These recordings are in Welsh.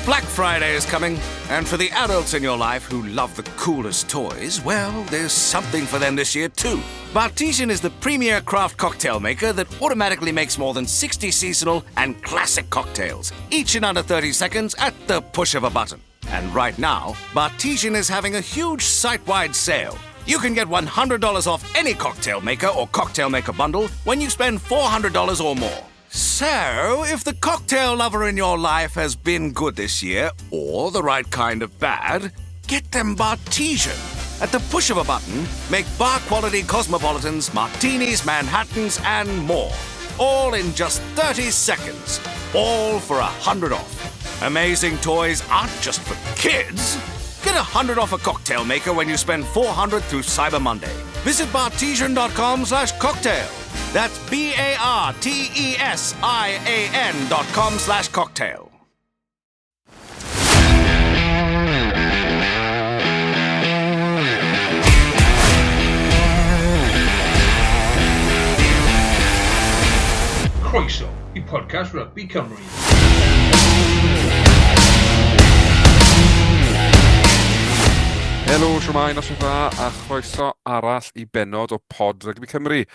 Black Friday is coming, and for the adults in your life who love the coolest toys, well, there's something for them this year too. Bartesian is the premier craft cocktail maker that automatically makes more than 60 seasonal and classic cocktails, each in under 30 seconds at the push of a button. And right now, Bartesian is having a huge site-wide sale. You can get $100 off any cocktail maker or cocktail maker bundle when you spend $400 or more. So, if the cocktail lover in your life has been good this year, or the right kind of bad, get them Bartesian. At the push of a button, make bar quality cosmopolitans, martinis, Manhattans, and more. All in just 30 seconds. All for 100 off. Amazing toys aren't just for kids. Get 100 off a cocktail maker when you spend 400 through Cyber Monday. Visit bartesian.com/cocktail. That's bartesian.com/cocktail. Croeso i podcast Rygbi Cymru. Helo, siwmai, noswaith dda a chroeso arall i bennod o Pod Rygbi Cymru.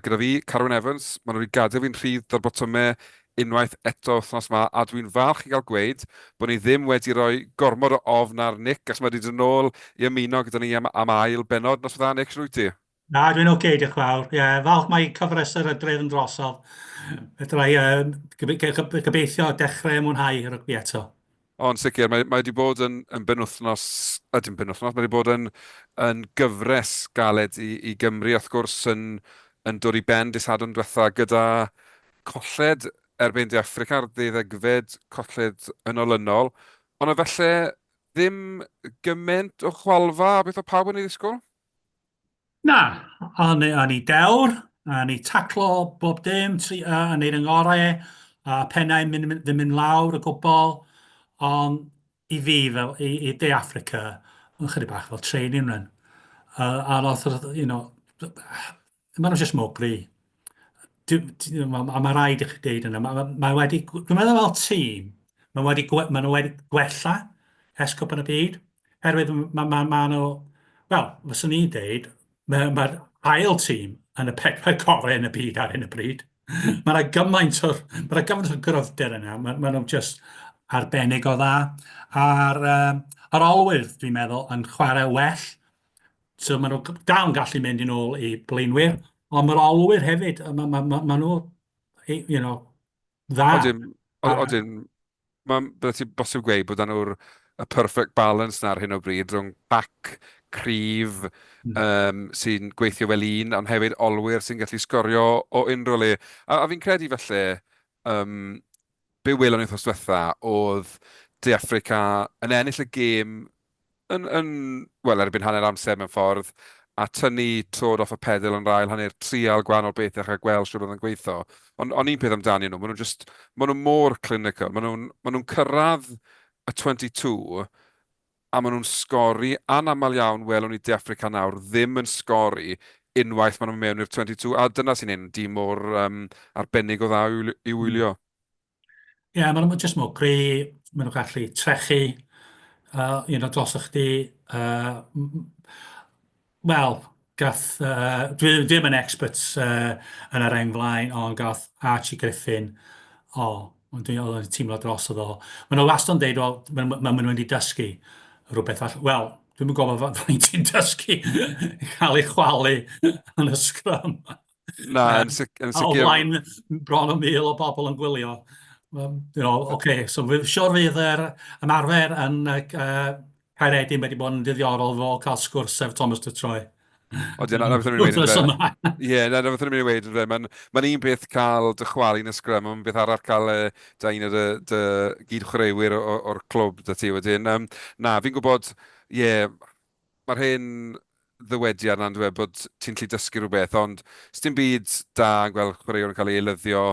Gyda fi, Carwyn Evans, maen nhw wedi gadael fi'n rhydd da'r botymau unwaith eto wythnos ma, a dwi'n falch i gael gweud bod ni ddim wedi rhoi gormod o ofn ar Nick, achos mae wedi dod nôl i ymuno gyda ni am, am ail bennod. Noswaith dda, Nick, shwt wyt ti? Na, dwi'n oce, okay, diolch yn fawr. Ie, yeah, falch mae cyfres yr ydref yn drosodd. Fedra i uh, gobeithio dechrau mwynhau rygbi eto. O, yn sicr, mae, mae wedi bod yn, yn benwythnos, a dim penwythnos, mae wedi bod yn, yn gyfres galed i, i Gymru, wrth gwrs, yn, yn dod i ben dydd Sadwrn diwetha gyda colled erbyn De Affrica ar ddeuddegfed colled yn olynol, ond efallai ddim gymaint o chwalfa a beth oedd pawb yn ei ddisgwyl? Na, o'n o'n i dewr, o'n i taclo bob dim, tri, uh, yn neud yng ngorau, a pennau mynd, mynd, ddim mynd lawr o gwbl, ond i fi, fel, i, i De Africa, yn chydig bach fel training run. Uh, a oedd, you know, maen nhw just mor gry. A mae rhaid i chi deud yna, mae, mae wedi, dwi'n meddwl fel tîm, mae wedi, mae nhw wedi gwella ers Cwpan y Byd, Herwydd mae ma, ma nhw, wel, fyswn i'n deud, mae'r ma ail tîm yn y pedwar gorau yn y byd ar hyn o bryd. Mae yna gymaint o, mae yna gymaint o gryfder yna, mae, ma nhw'n just arbennig o dda. A'r, um, ar olwyr, dwi'n meddwl, yn chwarae well. So maen nhw dal yn gallu mynd yn ôl i blaenwyr, ond mae'r olwyr hefyd, mae ma, ma, ma nhw, you know, dda. Odyn, odyn, Mae'n, bydde ti bosib gweud bod 'da nhw'r y perfect balance 'na ar hyn o bryd rhwng pac cryf um, sy'n gweithio fel un, ond hefyd olwyr sy'n gallu sgorio o unrhyw le. A, a fi'n credu falle, um, be welon ni wythnos diwetha oedd De Affrica yn ennill y gêm yn, yn, wel, erbyn hanner amser mewn ffordd, a tynnu troed off y pedal yn yr ail hanner, trial gwahanol bethau a gweld shwt oedd yn gweithio. Ond, ond un peth amdanyn nhw, maen nhw just, maen nhw mor clinical, maen nhw'n maen nhw'n cyrraedd y 22 a maen nhw'n sgori anaml iawn welwn ni De Affrica nawr ddim yn sgori unwaith maen nhw'n mewn i'r 22 a dyna sy'n ein dîm mor um, arbennig o dda i'w, i'w wylio. Ie, yeah, maen nhw'n just mor gry, maen nhw'n gallu trechu you know, dros chdi. Wel, gath, dwi ddim yn expert yn yr reng flaen, ond gath Archie Griffin, o, oh, ond dwi oedd yn teimlo dros o ddo. Maen nhw wastad yn deud, wel, maen ma, nhw wedi dysgu rhywbeth all. Wel, dwi'm yn gwybod faint ti'n dysgu cael ei chwalu yn y sgrym. Na, yn, sic yn sicr. O flaen bron o 1,000 o bobl yn gwylio. You know, okay, so siwr fydd yr ymarfer yn uh, Caeredin wedi bod yn ddiddorol fo cael sgwrs efo Thomas du Toit. O, na, na beth o'n i'n mynd Ie, na, na beth o'n i'n mynd i weud. Mae'n ma un peth cael dy chwalu'n y sgrym, ond beth arall cael uh, da un o dy, dy gyd-chwaraewyr o'r clwb 'da ti wedyn. Um, na, fi'n gwybod, ie, yeah, mae'r hen ddywediad 'na yndyw e, bod ti'n gallu dysgu rhywbeth, ond sdim byd da yn gweld chwaraewr yn cael ei eilyddio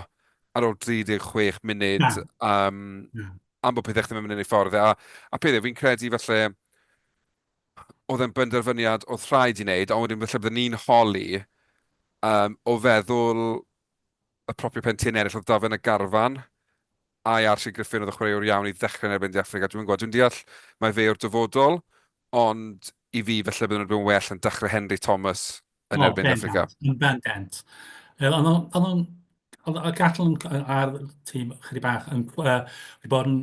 ar ôl 36 munud Na. um, Na. am bod pethau ddim yn mynd yn ei ffordd. E. A, a peth yw, fi'n credu falle oedd e'n benderfyniad oedd rhaid i wneud, ond wedyn falle byddwn ni'n holi um, o feddwl y propio pen tîn eraill oedd 'da fe yn y garfan. Ai Archie Griffin oedd y chwaraewr iawn i ddechrau yn erbyn De Affrica? Dwi'm yn gwybod. Dwi'n deall mai fe yw'r dyfodol, ond i fi falle bydden nhw wedi bod yn well yn dechrau Henry Thomas yn erbyn De Affrica. Yn bendant. Oedd o'n oedd y Gatland a'r tîm chydig bach yn wedi bod yn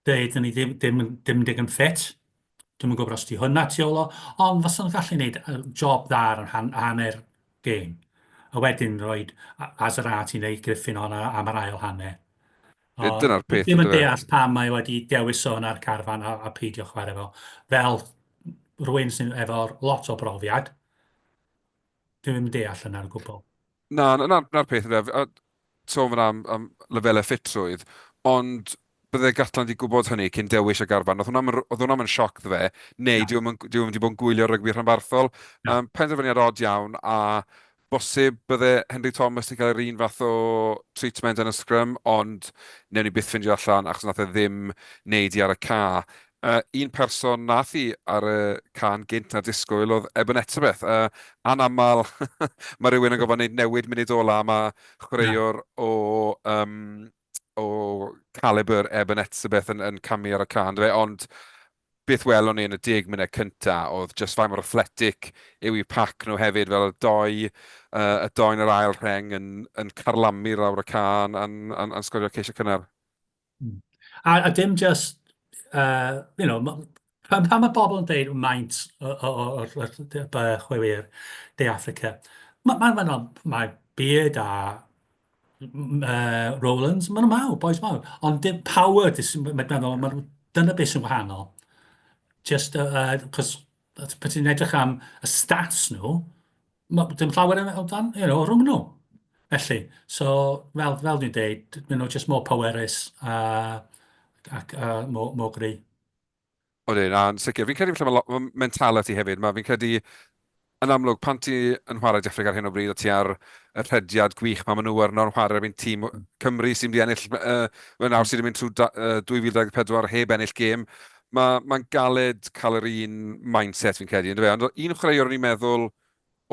deud ni ddim, ddim, ddim digon ffit. Dwi'm yn gwybod os di hwnna tu ôl o, ond fysa nhw'n gallu gwneud job dda ar han, hanner gêm. A wedyn rhoi Azarati neu Griffin honna am yr ail hanner. Dyna'r peth. Ddim yn deall pam mae wedi dewis o yna'r carfan a, a peidio chwarae fo. Fel rhywun sy'n efo lot o brofiad, dwi'n ddim yn deall yna'r gwbl. Na, na'r na peth yna. A sôn fan'na am, am lefelau ffitrwydd, ond bydde Gatland 'di gwybod hynny cyn dewis y garfan. Oedd hwnna'n oedd hwnna'n yn sioc iddo fe, neu dyw e'm dyw e'm wedi bod yn gwylio rygbi rhanbarthol. Penderfyniad od iawn, a bosib bydde Henry Thomas 'di cael yr un fath o treatment yn y scrum, ond wnewn ni byth ffindio allan achos nath e ddim wneud i ar y ca. Un person nath hi ar y cân gynt na'r disgwyl oedd Eben Etzebeth. Anaml mae rhywun yn gorfod gwneud newid munud ola, mae chwaraewr o, um, o caliber Eben Etzebeth yn, yn camu ar y cân, fe, ond beth welon ni yn y 10 munud cynta oedd just faint mor athletic yw eu pac nhw hefyd, fel y doi, y doi yn yr ail rheng yn, yn carlamu lawr y cân a'n, a'n, a'n sgorio ceisio cynnar. A, a dim just, you know, pan, pan mae bobl yn dweud maint o'r chwaraewyr De Affrica, mae ma, ma, ma, ma Beard a Rowlands, maen nhw mawr, boys mawr, ond dim power, mae'n meddwl, ma, dyna beth sy'n wahanol. Just, cos, pan ti'n edrych am y stats nhw, ma, dim llawer yn o dan, you know, rhwng nhw. Felly, so, fel, fel dwi'n deud, maen nhw just more powerus a, ac a more, more gry. Odyn, a'n sicr. Fi'n credu falle mae lot, ma mentality hefyd. Mae fi'n credu, yn amlwg, pan ti yn chwarae De Affrica ar hyn o bryd, a ti ar y rhediad gwych mae maen nhw arno yn chwarae erbyn tîm Cymru sy'n mynd i ennill, uh, nawr sydd wedi mynd trwy uh, 2024 heb ennill gêm, mae'n ma galed cael yr un mindset fi'n credu, yndyfe? Ond un chwaraewr o'n i'n meddwl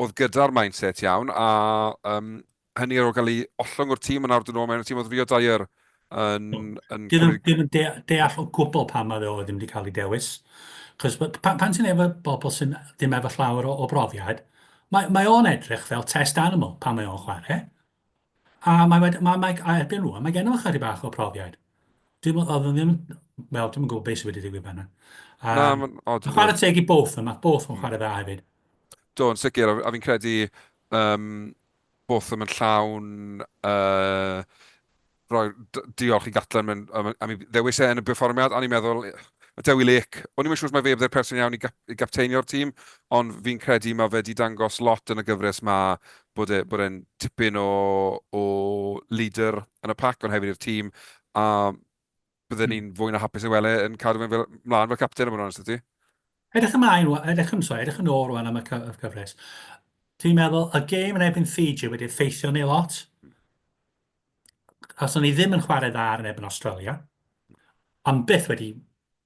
oedd gyda'r mindset iawn, a um, hynny ar ôl cael ei ollwng o'r tîm, a nawr dyn nhw mewn y tîm oedd Rio Dyer yn... yn Dwi ddim, ddim yn deall o gwbl pam mae o ddim wedi cael ei dewis. Chos pan, pan ti'n efo bobl sy'n ddim efo llawer o, o brofiad, mae, mae o'n edrych fel test animal pan mae o'n chwarae. A mae wedi, mae, mae, a erbyn rwan, mae gennym chydig bach o profiad. Dwi'n oedd yn ddim, wel, dwi'n gwybod beth sydd wedi digwydd fanna. Um, Na, mae'n odd. Chwarae teg i both yma, both yn chwarae dda hefyd. Do, yn sicr, a fi'n credu um, Botham yn llawn uh, roi diolch i Gatland am, am, am ei ddewis e yn y perfformiad, a ni'n meddwl, mae Dewi Lake, o'n i'n siŵr os mae fe bydde'r person iawn i, gap, i gapteinio'r tîm, ond fi'n credu mae fe wedi dangos lot yn y gyfres ma bod e, bod e'n tipyn o, o leader yn y pac, ond hefyd i'r tîm, a bydden ni'n fwy na hapus ei weld e yn cadw fe'n fel, mlaen fel capten, am bod yn onest 'da ti. Edrych ymlaen, edrych yn, sorry, edrych yn ôl rwan am y cyfres. Dwi'n meddwl, y gêm yn erbyn Fiji wedi effeithio ni lot. Os o'n ni ddim yn chwarae dda yn erbyn Australia, am byth wedi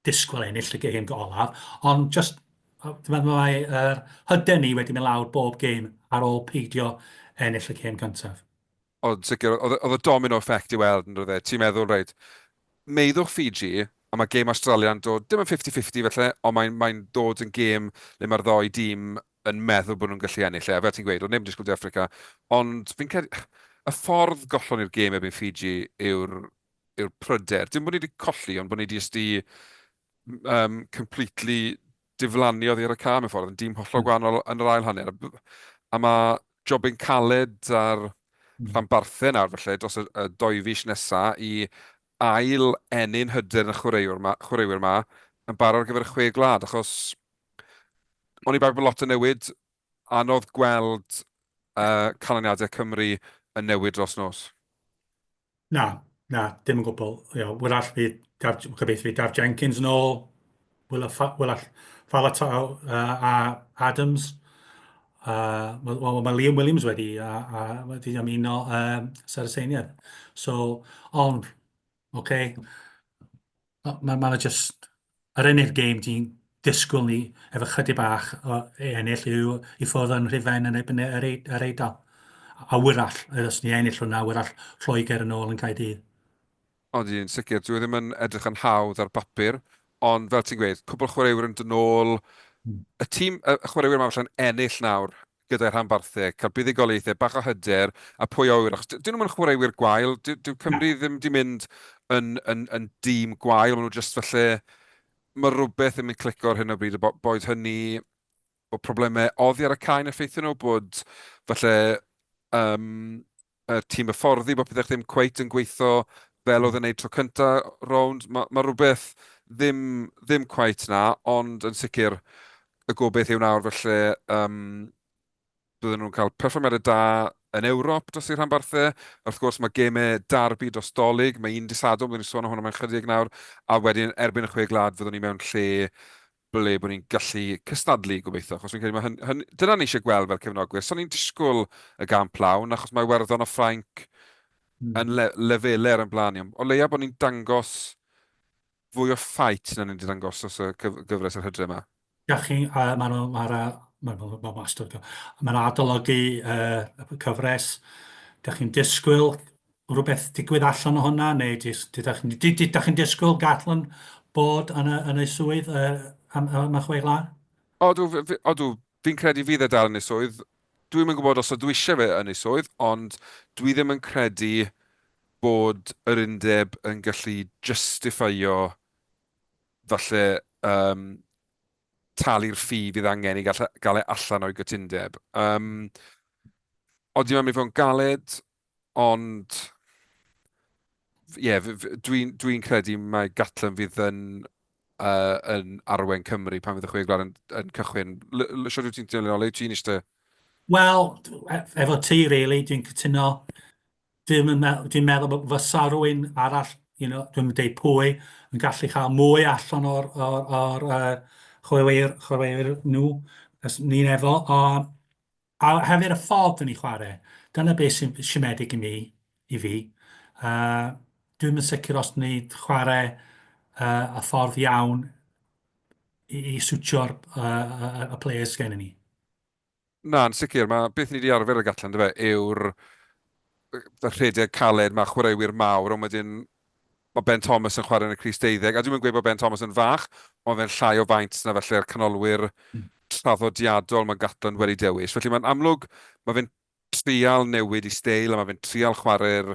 disgwyl ennill y gêm olaf, ond just, dwi'n meddwl mae yr hyder ni wedi mynd lawr bob gêm ar ôl peidio ennill y gêm cyntaf. Ond sicr, oedd oedd y domino effect i weld yn doedd e? Ti'n meddwl, reit, meiddwch Fiji, a mae gêm Awstralia'n dod, dim yn 50-50 falle, ond mae'n mae dod yn gêm le mae'r ddoi dîm yn meddwl bod nhw'n gallu ennill e. A fel ti'n gweud, oedd neb yn disgwyl De Affrica, ond fi'n credu, y ffordd gollon ni'r gêm erbyn Fiji yw'r yw'r pryder. Dim bod ni wedi colli, ond bod ni wedi jyst i um, completely diflannu oddi ar y ca mewn ffordd, yn dîm hollol gwahanol yn yr ail hanner. A mae jobyn caled ar rhanbarthau nawr felly dros y, y doi fis nesa i ail ennyn hyder yn y chwaraewr ma, chwaraewyr ma yn barod ar gyfer y chwe gwlad, achos o'n i bai bod lot o newid, anodd gweld canlyniadau Cymru yn newid dros nos. Na, na, dim yn gwbl. You know, wrach fydd, Daf, gobeithio fydd Daf Jenkins yn ôl, Willa, Willa Falatau a Adams. Wel, mae Liam Williams wedi, a, a wedi ymuno Saraceniaid. So, ond, oce, okay, Mae ma just, yr unig gêm ti'n disgwyl ni efo chydig bach o ennill yw i ffwrdd yn Rhufain yn erbyn yr, yr Eidal. A wyrall, os ni ennill hwnna, wyrall Lloegr yn ôl yn Caerdydd. Odi, yn sicr. Dyw e ddim yn edrych yn hawdd ar bapur, ond fel ti'n gweud, cwpl o chwaraewyr yn dod nôl. Y tîm, y chwaraewyr yma falle'n ennill nawr gyda'i rhanbarthau, cael buddugoliaethau, bach o hyder, a pwy a ŵyr, achos dyn nhw'm yn chwaraewyr gwael, dyw Cymru ddim 'di mynd yn, yn, yn dîm gwael, maen nhw jyst falle, mae rhywbeth ddim yn clicio ar hyn o bryd, boed hynny bod problemau oddi ar y cae yn effeithio nhw, bod falle um, y tîm hyfforddi, bod pethau ddim cweit yn gweithio fel oedd yn neud tro cynta rownd. Mae, ma rhywbeth ddim, ddim cweit na, ond yn sicr y gobeith yw nawr felly um, bydden nhw'n cael perfformiadau da yn Ewrop dros eu rhanbarthau. Wrth gwrs mae gemau derby dros Dolig, mae un dydd Sadwrn, byddwn ni'n sôn am hwnna mewn chydig nawr, a wedyn erbyn y Chwe Gwlad fyddwn ni mewn lle ble bod ni'n gallu cystadlu gobeithio, achos fi'n credu mae hyn, hyn, dyna ni eisiau gweld fel cefnogwyr. So ni'n disgwyl y gamp lawn, achos mae Iwerddon a Ffrainc yn le, lefelau ar ein blaen ni. O leia bod ni'n dangos fwy o ffait na ni'n dangos dros y cyf gyfres yr hydre yma. Dach chi, uh, maen nhw, mae'r, ma, ma, ma wastad, mae'n adolygu uh, y cyfres. Dach chi'n disgwyl rhywbeth digwydd allan o hwnna, neu dydach chi'n disgwyl Gatland bod yn y, yn ei swydd uh, am, am y chwe gwlad? Odw, odw, fi'n credu fydd e dal yn ei swydd. Dwi'm yn gwybod os ydw eisiau fe yn ei swydd, ond dwi ddim yn credu bod yr undeb yn gallu justifio falle um, talu'r ffi fydd angen i gael, gael e allan o'i gytundeb. Um, odi, mae'n mynd i fod yn galed, Ond, ie, yeah, dwi'n dwi credu mai Gatland fydd yn, uh, yn arwain Cymru pan fydd y chwe gwlad yn, yn cychwyn. Siwr wyt ti'n teimlo, le ti'n eistedd? Wel, e, efo ti, really, dwi'n cytuno. Dwi'n dwi meddwl bod fysa rhywun arall, you know, dwi'n dweud pwy, yn gallu cael mwy allan o'r, or, or, uh, chwaraewyr, chwaraewyr nhw, ni'n efo. O, A hefyd y ffordd dyn ni chwarae. Dyna beth sy'n siomedig i mi, i fi. Uh, dwi'm yn sicr os ni chwarae uh, y ffordd iawn i, i swtio'r uh, y players gen ni. Na, yn sicr. Mae beth ni wedi arfer y Gatland, fe, yw'r y rhedeg caled, mae chwaraewyr mawr, ond wedyn mae Ben Thomas yn chwarae yn y crys deuddeg, a dwi'm yn gweud bod Ben Thomas yn fach, ond fe'n llai o faint na felly'r canolwyr traddodiadol mae Gatland wedi dewis. Felly mae'n amlwg, mae fe'n trial newid i steil a mae fe'n trial chwarae'r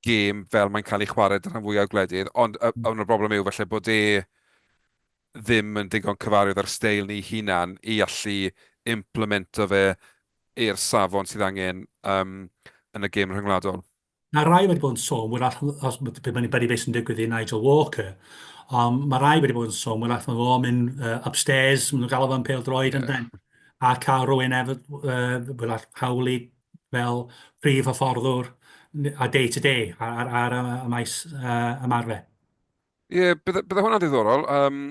gêm fel mae'n cael ei chwarae dan rhan fwyaf o gwledydd, ond y, ond y broblem yw felly bod e ddim yn digon cyfarwydd â'r steil ni hunan i allu implemento fe i'r safon sydd angen um, yn y gêm rhyngwladol. Mae rai wedi bod yn sôn, wrach, os be mae'n beth sy'n digwydd i Nigel Walker, ond mae rai wedi bod yn sôn, wrach mae fo'n mynd uh, upstairs, maen nhw'n galw fo'n pêl-droed yeah. yn a cael rhywun efo, uh, wrach, Howley fel prif hyfforddwr a day to day ar, ar, ar y maes uh, ymarfer. Ie, yeah, bydde, bydde hwnna'n ddiddorol. Um,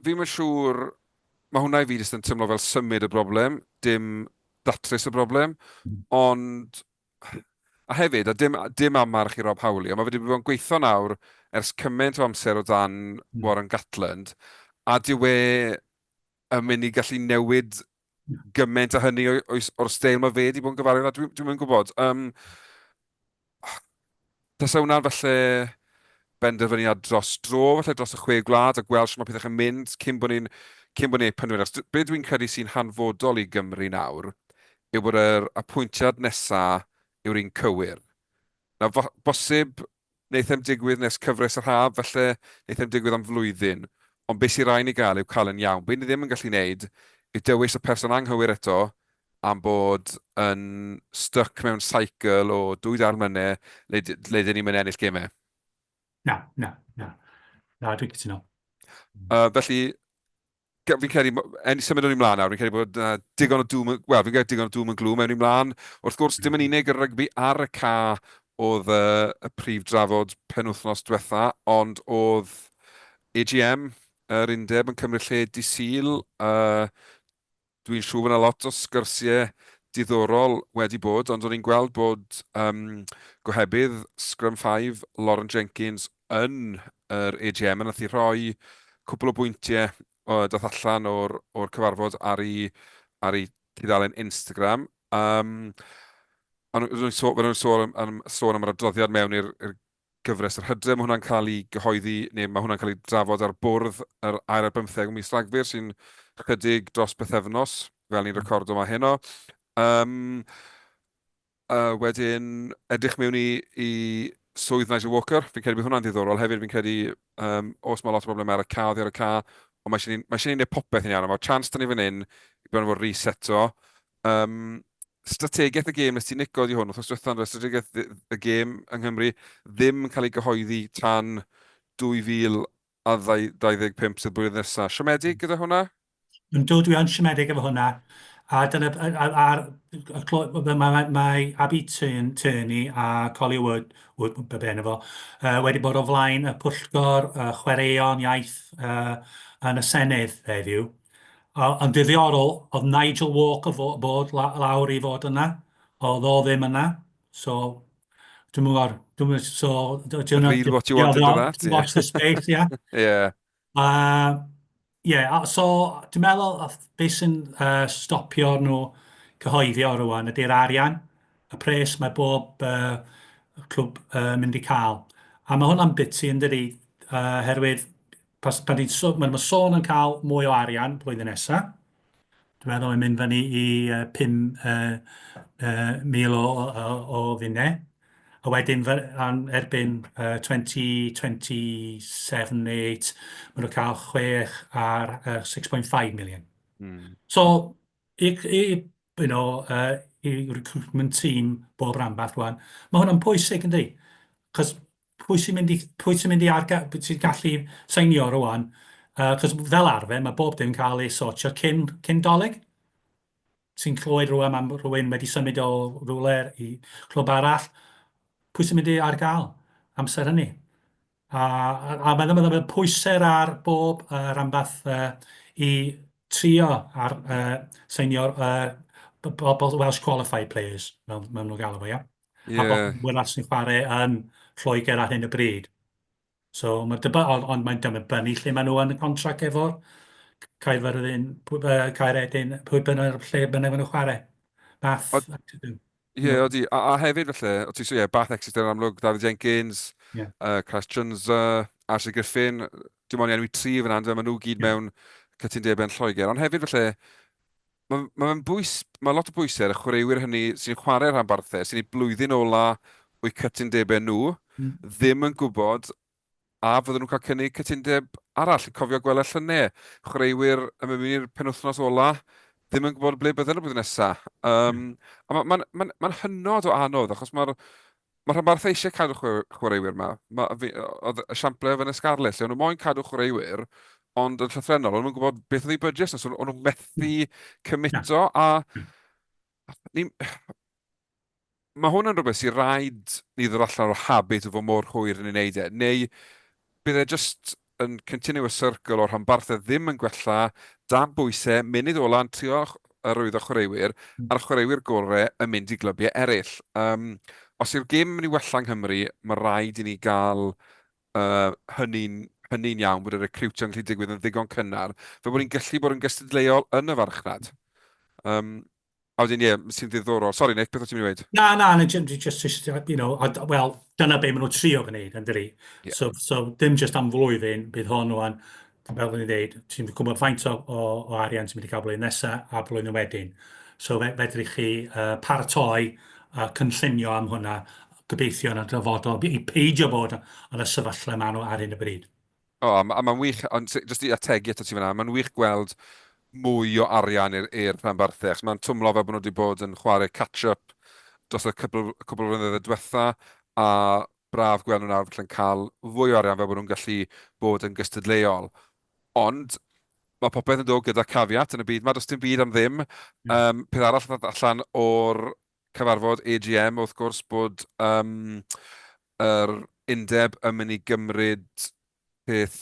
fi'n mynd siŵr, mae hwnna i fi jyst yn teimlo fel symud y broblem, dim datrys y broblem, mm. ond A hefyd, a dim, dim amarch i Rob Howley, ond mae fe wedi bod yn gweithio nawr ers cymaint o amser o dan hmm. Warren Gatland, a dyw e yn mynd i gallu newid gymaint o hynny o'r steil mae fe wedi bod yn gyfarwydd â, dwi'n dwi yn gwybod. Um, Tasa hwnna'n falle benderfyniad dros dro, falle dros y chwe gwlad, a gweld sut mae pethau'n mynd cyn bod ni'n cyn bod ni'n penderfynu. Achos be dwi'n credu sy'n hanfodol i Gymru nawr yw bod yr apwyntiad nesa yw'r un cywir. Nawr, bosib wneith e'm digwydd nes cyfres yr haf, falle wneith e'm digwydd am flwyddyn, ond be sy'n rhaid ni gael yw cael yn iawn. Be ni ddim yn gallu wneud yw dewis y person anghywir eto am bod yn stuck mewn cycle o dwy dair mlynedd le, le dyn ni'n mynd ennill gemau. Na, na, na. Na, dwi'n cytuno. Felly, fi'n credu, en, symud o'n i mlaen nawr, fi'n credu bod uh, digon o dŵm, wel, fi'n credu digon o dŵm yn glwm mewn i mlaen. Wrth gwrs, dim yn unig y rygbi ar y ca oedd uh, y prif drafod penwythnos diwetha, ond oedd AGM, yr undeb, yn cymryd lle di Sul. Uh, Dwi'n siŵr bod 'na lot o sgyrsiau diddorol wedi bod, ond o'n i'n gweld bod um, gohebydd Scrum 5, Lauren Jenkins, yn yr AGM, a nath hi rhoi cwpl o bwyntiau o, dath allan o'r, or cyfarfod ar ei, ar ei tudalen Instagram. Um, ond nhw'n sôn, sôn, am, sôn am yr adroddiad mewn i'r gyfres yr hydref. Mae hwnna'n cael ei gyhoeddi, neu mae hwnna'n cael ei drafod ar bwrdd yr ail ar bymtheg o mis Rhagfyr, sy'n chydig dros bythefnos, fel ni'n recordo yma heno. Um, uh, wedyn, edrych mewn i, i swydd Nigel Walker. Fi'n credu bydd hwnna'n ddiddorol hefyd. Fi'n credu, um, os mae lot o broblemau ar y ca, oddi ar y ca, ond mae eisiau ni, mae eisiau ni wneud popeth yn iawn. Mae'r chance da ni fan hyn i bron fod reseto. Um, strategaeth y gêm, nes ti Nick godi hwn wythnos diwetha, ond strategaeth y gêm yng Nghymru ddim yn cael ei gyhoeddi tan 2025, sef blwyddyn nesaf. Siomedig gyda hwnna? Yndw, dwi yn siomedig efo hwnna. A dyna, a'r, mae, mae Abi Turney a Collier Wood, Wood be be fo, uh, wedi bod o flaen y pwyllgor uh, chwaraeon iaith uh, yn y Senedd heddiw. Ond ddiddorol, oedd Nigel Walker bod lawr i fod yna. Oedd o ddim yna. So, dwi'n mwyn dwi'n mwyn, so... Read what you want into that, yeah. Watch the space, yeah. yeah. Yeah, so dwi'n meddwl beth sy'n uh, stopio nhw cyhoeddi o rwan ydy'r arian, y pres mae bob uh, clwb uh, mynd i cael. A mae hwnna'n biti yn dydi, uh, herwydd Pas, pan ti'n so, mae'n sôn yn cael mwy o arian blwyddyn nesaf. Dwi'n meddwl mae'n mynd fyny i uh, 5 uh, uh, mil o, o, o funnau. A wedyn an, erbyn uh, 2027 neu 8, maen nhw'n cael 6 ar uh, 6.5 million. So, i, i, you know, uh, i recruitment team bob rhanbarth rwan, mae hwnna'n pwysig yndi? Cos pwy sy'n mynd i, pwy sy'n mynd i arga, sy'n gallu seinio rwan? Uh, cos fel arfer, mae bob dim cael ei sortio cyn, cyn dolyg. Ti'n clywed rwan am rhywun wedi symud o rhywle i clwb arall. Pwy sy'n mynd i ar gael amser hynny? A, a, a mae'n meddwl bod pwysau ar bob uh, rhanbarth uh, i trio ar uh, seinio'r uh, bobl Welsh qualified players, fel maen nhw'n galw fo, ia? Yeah. A bobl Welsh sy'n chwarae yn Lloegr ar hyn o bryd. So, mae dyba, ond, ond mae'n dibynnu lle maen nhw yn y contract efo'r Caerfyrddin, Caeredin, pwy bynnag lle bynnag maen nhw'n chwarae. Bath, Ie, yeah, odi. A, a hefyd felly, o ti so ie, Bath Exeter yn amlwg, David Jenkins, yeah. Christ Chunza, Ashley Griffin, dim ond i enwi tri fyna, ond maen nhw gyd yeah. mewn cytundebau yn Lloegr. Ond hefyd felly, mae ma fe'n bwys, mae lot o bwysau ar y chwaraewyr hynny sy'n chwarae rhanbarthau, sy'n ei blwyddyn ola o'u cytundebau nhw, ddim yn gwybod a fydden nhw'n cael cynnig cytundeb arall. Cofio gweld y llynedd, chwaraewyr yn mynd i'r penwythnos ola, ddim yn gwybod ble bydden nhw blwyddyn nesaf. Um, a mae'n ma, ma, ma, ma hynod o anodd, achos mae'r ma rhanbarthau eisiau cadw chwaraewyr yma. Ma, fi, oedd esiamplau yn y Scarlets, lle o'n nhw moyn cadw chwaraewyr, ond yn llythrennol, o'n nhw'n gwybod beth oedd eu budget, so o'n nhw'n methu cymito, a ni, mae hwn yn rhywbeth sy'n rhaid ni ddod allan o'r habit o fod mor hwyr yn ei wneud e, neu bydd e jyst yn continuous circle o'r rhanbarthau ddim yn gwella, dan bwysau, munud ola yn trio arwyddo chwaraewyr, mm. a'r chwaraewyr gorau yn mynd i glybiau eraill. Um, os yw'r gêm yn mynd i wella yng Nghymru, mae rhaid i ni gael uh, hynny'n hynny'n iawn, bod y recruitio yn gallu digwydd yn ddigon cynnar, fel bod ni'n gallu bod yn gystadleuol yn y farchnad. Um, A wedyn, ie, sy'n ddiddorol. Sori, Nick, beth o't ti'n mynd i weud? Na, na, na, just, just, you know, wel, dyna be maen nhw'n trio gwneud, yn dydi? Yeah. So, so, dim just am flwyddyn, bydd hon rwan, fel o'n i'n dweud, ti'n gwybod faint o, o, o arian ti'n mynd i gael blwyddyn nesaf a blwyddyn wedyn. So fe, fedrwch chi uh, paratoi a cynllunio am hwnna, gobeithio yn y dyfodol, i peidio bod yn y sefyllfa maen nhw ar hyn o bryd. O, a a mae'n wych, ond jyst i ategu ato ti fan'na, mae'n wych gweld mwy o arian i'r i'r rhanbarthau, achos mae'n twmlo fel bod nhw wedi bod yn chwarae catch-up dros y cwpl, cwpl o flynyddoedd diwetha, a braf gweld nhw nawr felly'n cael fwy o arian fel bod nhw'n gallu bod yn gystadleuol. Ond mae popeth yn dod gyda caveat yn y byd 'ma, does dim byd am ddim. Um, peth arall ddath allan o'r cyfarfod AGM, wrth gwrs, bod um, yr undeb yn mynd i gymryd peth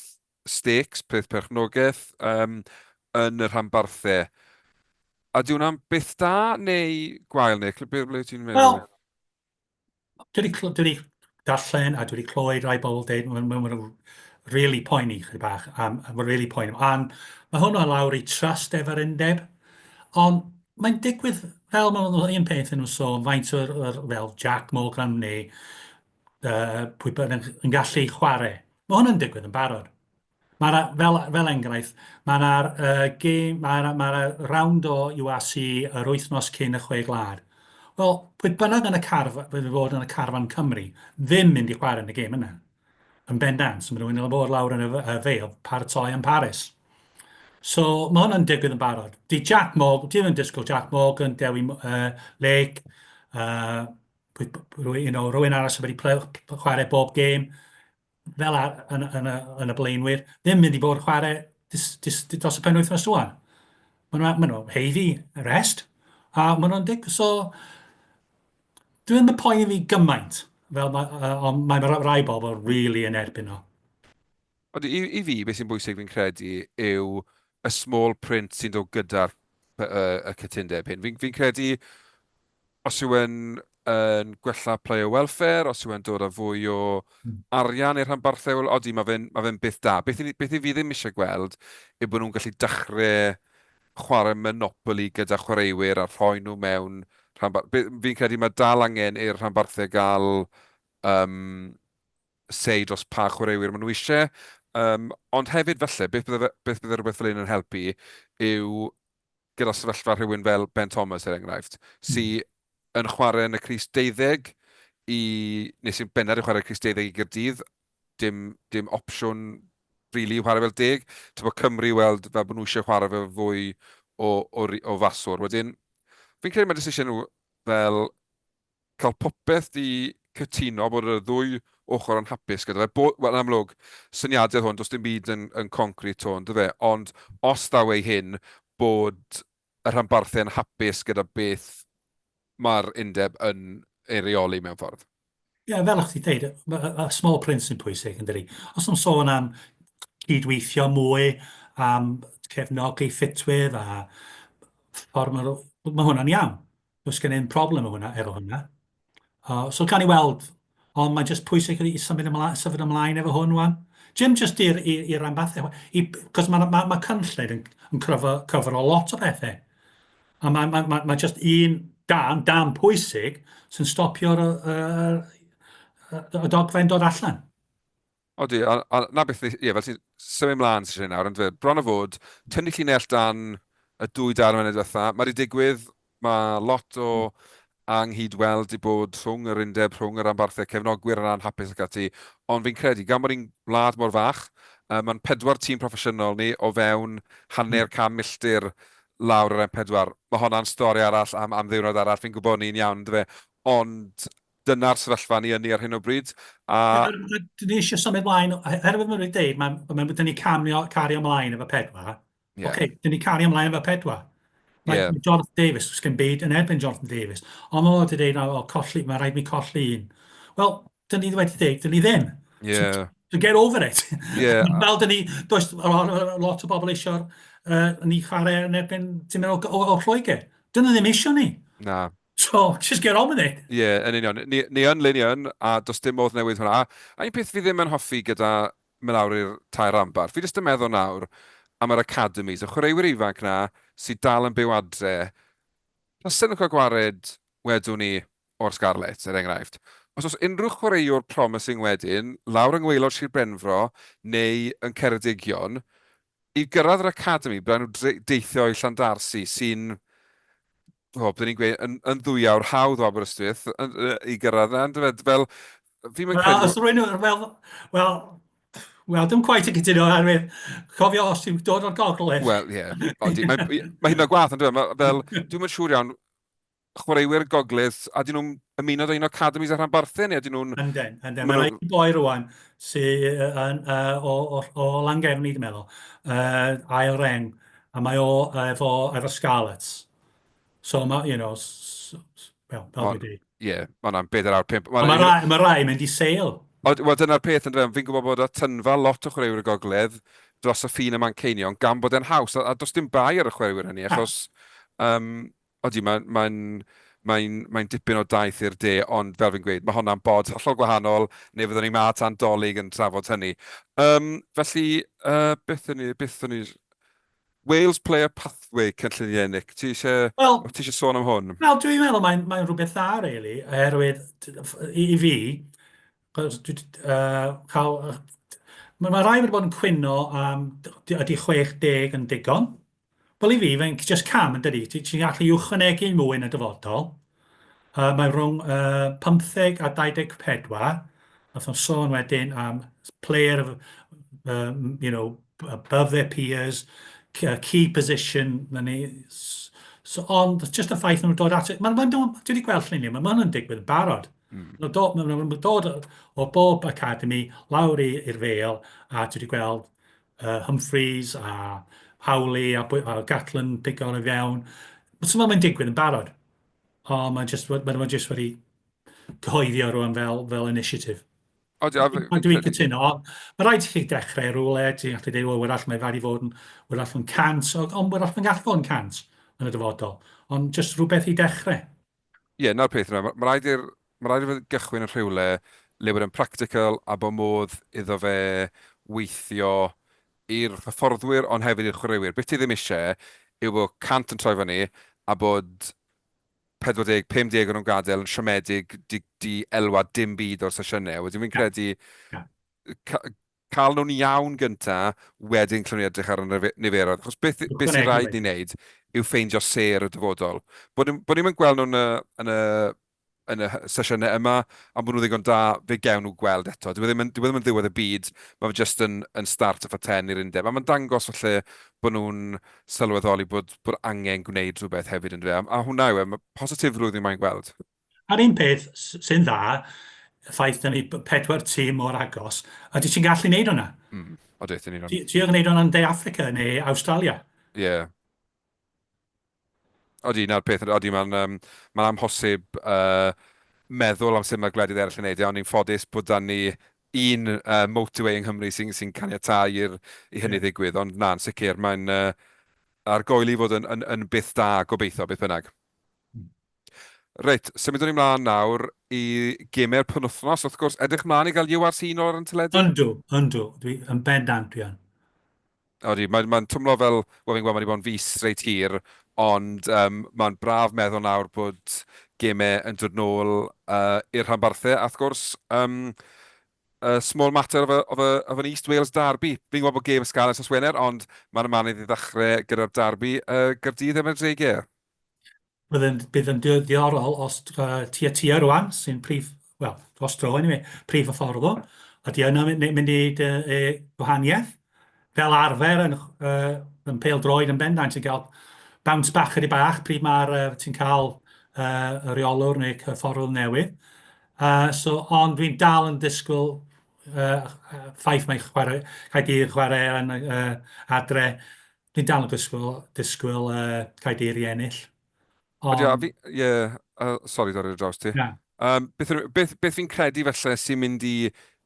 stakes, peth perchnogaeth um, yn y rhanbarthau. A di hwnna'n beth da neu gwael, Nick? Ble, ble ti'n meddwl? Wel, dwi wedi, dwi wedi darllen a dwi wedi clywed rai bobl dweud, maen nhw'n really poeni chydig bach, um, really poeni. Ond mae hwnna lawr i trust efo'r undeb. Ond mae'n digwydd fel mae'n un peth yn nhw'n sôn, faint o'r, or, fel Jack Morgan neu pwy bynnag yn gallu chwarae. Mae hwn yn digwydd yn barod. Mae 'na, fel, fel enghraifft, mae 'na uh, gêm, mae 'na, mae 'na rownd o URC yr wythnos cyn y Chwe Gwlad. Wel, pwy bynnag yn y carf, fydd fod yn y carfan Cymru, ddim mynd i chwarae yn y gêm yna. Yn bendant, so maen nhw'n mynd i fod lawr yn y, y Vale, paratoi yn Paris. So, mae hwnna'n digwydd yn barod. Di Jack Morgan, di ddim yn disgwyl Jack Morgan, Dewi Lake, you know, rhywun arall sydd wedi chwarae bob gêm, fel ar, yn, yn, y, yn y blaenwyr, ddim mynd i fod chwarae dis, dis, dis, dros y penwythnos rwan. Maen nhw, maen nhw heiddi rest, a maen nhw'n dig, so dwi ddim yn poeni fi gymaint, fel ma, uh, ond mae rai bobl really yn erbyn o. Ond i, i fi, beth sy'n bwysig fi'n credu yw y small print sy'n dod gyda'r y, y cytundeb hyn. Fi'n fi credu os yw e'n yn gwella player welfare, os yw e'n dod â fwy o arian i'r rhanbarthau, wel odi, mae fe'n ma fe beth da. Beth, i, beth i fi ddim eisiau gweld yw bod nhw'n gallu dechrau chwarae Monopoly gyda chwaraewyr a rhoi nhw mewn rhanbarth. Fi'n credu mae dal angen i'r rhanbarthau gael um, say dros pa chwaraewyr maen nhw eisiau. Um, ond hefyd falle, beth bydde, beth bydde rhywbeth fel hyn yn helpu yw gyda sefyllfa rhywun fel Ben Thomas, er enghraifft, sy yn chwarae yn y crys deuddeg i... neu sy'n bennad yn chwarae crys deuddeg i Gaerdydd, dim, dim opsiwn rili i chwarae fel deg. Ti'n bod Cymru weld fel bod nhw eisiau chwarae fe fwy o, o, o faswr. Wedyn, fi'n credu mae jyst eisiau nhw fel cael popeth 'di cytuno bod y ddwy ochr yn hapus gyda fe. Bo-, wel, yn amlwg, syniadau hwn, does dim byd yn, yn concrete 'to, on'd yfe? Ond os ddaw ei hyn, bod y rhanbarthau yn hapus gyda beth mae'r undeb yn ei reoli mewn ffordd. Ie, yeah, fel o'ch ti'n dweud, y small print sy'n pwysig, yn dydi? Os nhw'n sôn am cydweithio mwy, am cefnogi ffitwyr a ffordd mae, mae hwnna'n iawn. Does gen i'm problem efo hwnna, efo hwnna. So gawn ni weld, ond mae'n just pwysig i symud ymlaen, symud ymlaen efo hwn wan. Dim just i'r i, i ranbarthau, i, cos mae ma, ma cynllun yn, yn cyfro, cyfro lot o bethau. A mae ma, ma, ma just un dan, dan pwysig sy'n stopio'r y, y, y dogfen dod allan. Odi, a, a 'na beth, ie, fel ti'n symud mlaen sy'n nawr, ond fe, bron o fod, tynnu llinell dan y dwy dair mlynedd diwetha, mae wedi digwydd, mae lot o anghydweld 'di bod rhwng yr undeb, rhwng y rhanbarthau, cefnogwyr yn anhapus ac ati, ond fi'n credu, gan bod ni'n wlad mor fach, uh, mae'n pedwar tîm proffesiynol ni o fewn hanner can milltir lawr yr M4. Mae honna'n stori arall am, am ddiwrnod arall, fi'n gwybod ni'n iawn, yndyfe, ond dyna'r sefyllfa ni ynni ar hyn o bryd, a... Dyn ni eisiau symud mlaen, oherwydd maen nhw wedi dweud, mae, mae, dyn ni camio, cario ymlaen efo pedwar. Yeah. Oce, okay, dyn ni cario ymlaen efo pedwar. Mae yeah. Jonathan Davies, does gen byd yn erbyn Jonathan Davies. Ond mae wedi dweud, o, colli, mae rhaid mi colli un. Wel, dyn ni wedi dweud, dyn ni ddim. Yeah. So, so get over it. Yeah. Fel dyn ni, does lot o bobl eisiau uh, ni chwarae yn erbyn tîm o, o, o Lloegr. Dyn nhw ddim eisiau ni. Na. So, just get on with it. Ie, yeah, yn union. Ni, ni yn le ni yn, a does dim modd newid hwnna. A, a un peth fi ddim yn hoffi gyda mynd lawr i'r tair ranbarth, fi jyst yn meddwl nawr am yr academies, y chwaraewyr ifanc na sydd dal yn byw adre, tasen nhw'n cael gwared, wedwn ni, o'r Scarlets, er enghraifft. Os oes unrhyw chwaraewr promising wedyn, lawr yng ngwaelod Sir Benfro neu yn Ceredigion, i gyrraedd yr academi, bydden nhw deithio i Llandarsi, sy'n, o, byddwn ni'n gweud, yn, yn ddwy awr hawdd o Aberystwyth yn, i gyrraedd yna, yndyfe? Fel, fi'n mynd credu... Wel, os rwy'n, wel, wel, wel, dim quite yn cytuno, oherwydd, cofio os ti'n dod o'r gogledd. Wel, ie. Yeah. Odi, mae, mae hyn o gwaith, yndyfe? Mae, fel, dwi'n mynd siŵr iawn, chwaraewyr gogledd, a dyn nhw'n ymuno â un o academies y rhanbarthau, neu ydyn nhw'n... Yndyn, yndyn. Mae'n rhaid boi rwan sydd yn, uh, o, o, o Langefni, dwi'n meddwl, uh, ail reng, a mae o efo, efo Scarlets. So, mae, you know, well, fel dwi dweud. Ie, yeah, mae hwnna'n bedair awr pump. Mae rai, ma rai mynd i Sale. Wel, dyna'r peth, yn fi'n gwybod bod y tynfa lot o chwaraewyr y gogledd dros y ffin y Manceinion, gan bod e'n haws, a, a does dim bai ar y chwaraewyr hynny, achos um, Odi, mae'n mae'n mae'n mae'n dipyn o daith i'r de, ond fel fi'n gweud, mae honna'n bod hollol gwahanol, neu fyddwn ni 'ma tan Dolig yn trafod hynny. Um, felly, uh, beth o'n i, beth o'n i... Wales Player Pathway cynlluniau, Nick. Ti eisiau, well, ti eisiau sôn am hwn? Wel, dwi'n meddwl mae'n mae rhywbeth dda, really, oherwydd i, i fi, Cos dwi uh, cael... Mae ma rai wedi bod yn cwyno am ydy 60 yn digon. Wel i fi, fe'n just cam yn dydi. Ti'n ti gallu uwchwanegu mwy yn y dyfodol. Mae rhwng 15 a 24. Nath o'n sôn wedyn am player of, you know, above their peers, key position, na ni. So, ond just y ffaith nhw'n dod at... Mae'n ma, ma, dwi wedi gweld lluniau, mae hwnna'n digwydd yn barod. Nhw'n dod, ma nhw'n dod o bob academy lawr i'r Vale, a dwi wedi gweld Humphreys a Howley a, a Gatland pigo i fewn. So mae'n digwydd yn barod. Ond mae'n just, ma just wedi cyhoeddi o rwan fel initiative. O, Dwi'n cytuno. Mae rhaid i chi dechrau rhywle, ti'n gallu dweud, wel, wrach mae rhaid i fod yn, wrach yn 100, ond wrach mae'n gallu fod yn 100 yn y dyfodol. Ond just rhywbeth i dechrau. Ie, yeah, na'r peth yna. Mae rhaid i'r ma rhaid i fe gychwyn yn rhywle le bod e'n practical a bod modd iddo fe weithio i'r hyfforddwyr ond hefyd i'r chwaraewyr. Beth ti ddim eisiau yw bod 100 yn troi fyny a bod 40, 50 o'n nhw'n gadael yn siomedig, di, di elwa dim byd o'r sesiynau. Wedyn fi'n credu cael nhw'n iawn gynta, wedyn clwn ni edrych ar y niferoedd. Achos beth, beth sy'n rhaid ni wneud yw ffeindio sêr y dyfodol. Bod, bod ni'n gweld nhw'n y, yn y, yn y sesiynau yma, a bod nhw ddigon da, fe gewn nhw gweld eto. Dyw e ddim yn, dyw e ddim yn ddiwedd y byd, mae fe jyst yn, yn start off a ten i'r undeb. A mae'n dangos falle bod nhw'n sylweddoli bod, bod angen gwneud rhywbeth hefyd yn dweud. A, a hwnna yw e, mae positifrwydd ni'n mae'n gweld. A'r un peth sy'n dda, y ffaith da ni pedwar tîm mor agos, ydy ti'n gallu neud hwnna. Odi, yn union. Ti'n gwneud hwnna'n De Affrica neu Awstralia. Ie. Yeah. Odi, na'r peth, odi, mae'n um, ma amhosib meddwl am sut mae gwledydd eraill yn neud e, ond ni'n ffodus bod dan ni un motorway yng Nghymru sy'n sy caniatáu i'r, i hynny yeah. ddigwydd, ond na'n sicr, mae'n argoeli fod yn, yn, yn byth da, gobeithio, beth bynnag. Reit, symudwn ni mlaen nawr i gemau'r penwythnos. Wrth gwrs, edrych mlaen i gael URC nôl ar y teledu? Yndw, yndw. Dwi yn bendant dwi yn. Odi, mae'n mae twmlo fel, wel fi'n gweld mae wedi bod yn fis reit hir, ond um, mae'n braf meddwl nawr bod gemau yn dod nôl i'r rhanbarthau. A wrth gwrs, um, a small matter of, a, of, a, of an East Wales derby. Fi'n gwybod bod gêm y Scarlets nos Wener, ond mae'n yma i ddechrau gyda'r derby Gaerdydd efo'r Dreigiau. Bydd yn, bydd yn diddorol os tua tua rwan, sy'n prif, wel, dros dro anyway, prif hyfforddwr, ydy yna mynd, mynd i wneud gwahaniaeth. Fel arfer yn, yn pêl droed yn bendant, ti'n cael bounce back chydig bach pryd mae'r, ti'n cael y rheolwr neu hyfforddwr newydd. So, ond dwi'n dal yn disgwyl ffaith mae chwarae, Caerdydd chwarae yn adre, Dwi'n dal yn disgwyl, disgwyl Caerdydd i ennill. Ond... Ydy, a fi, ie, yeah, sori dorri ar draws ti. Na. Beth, beth, beth fi'n credu falle sy'n mynd i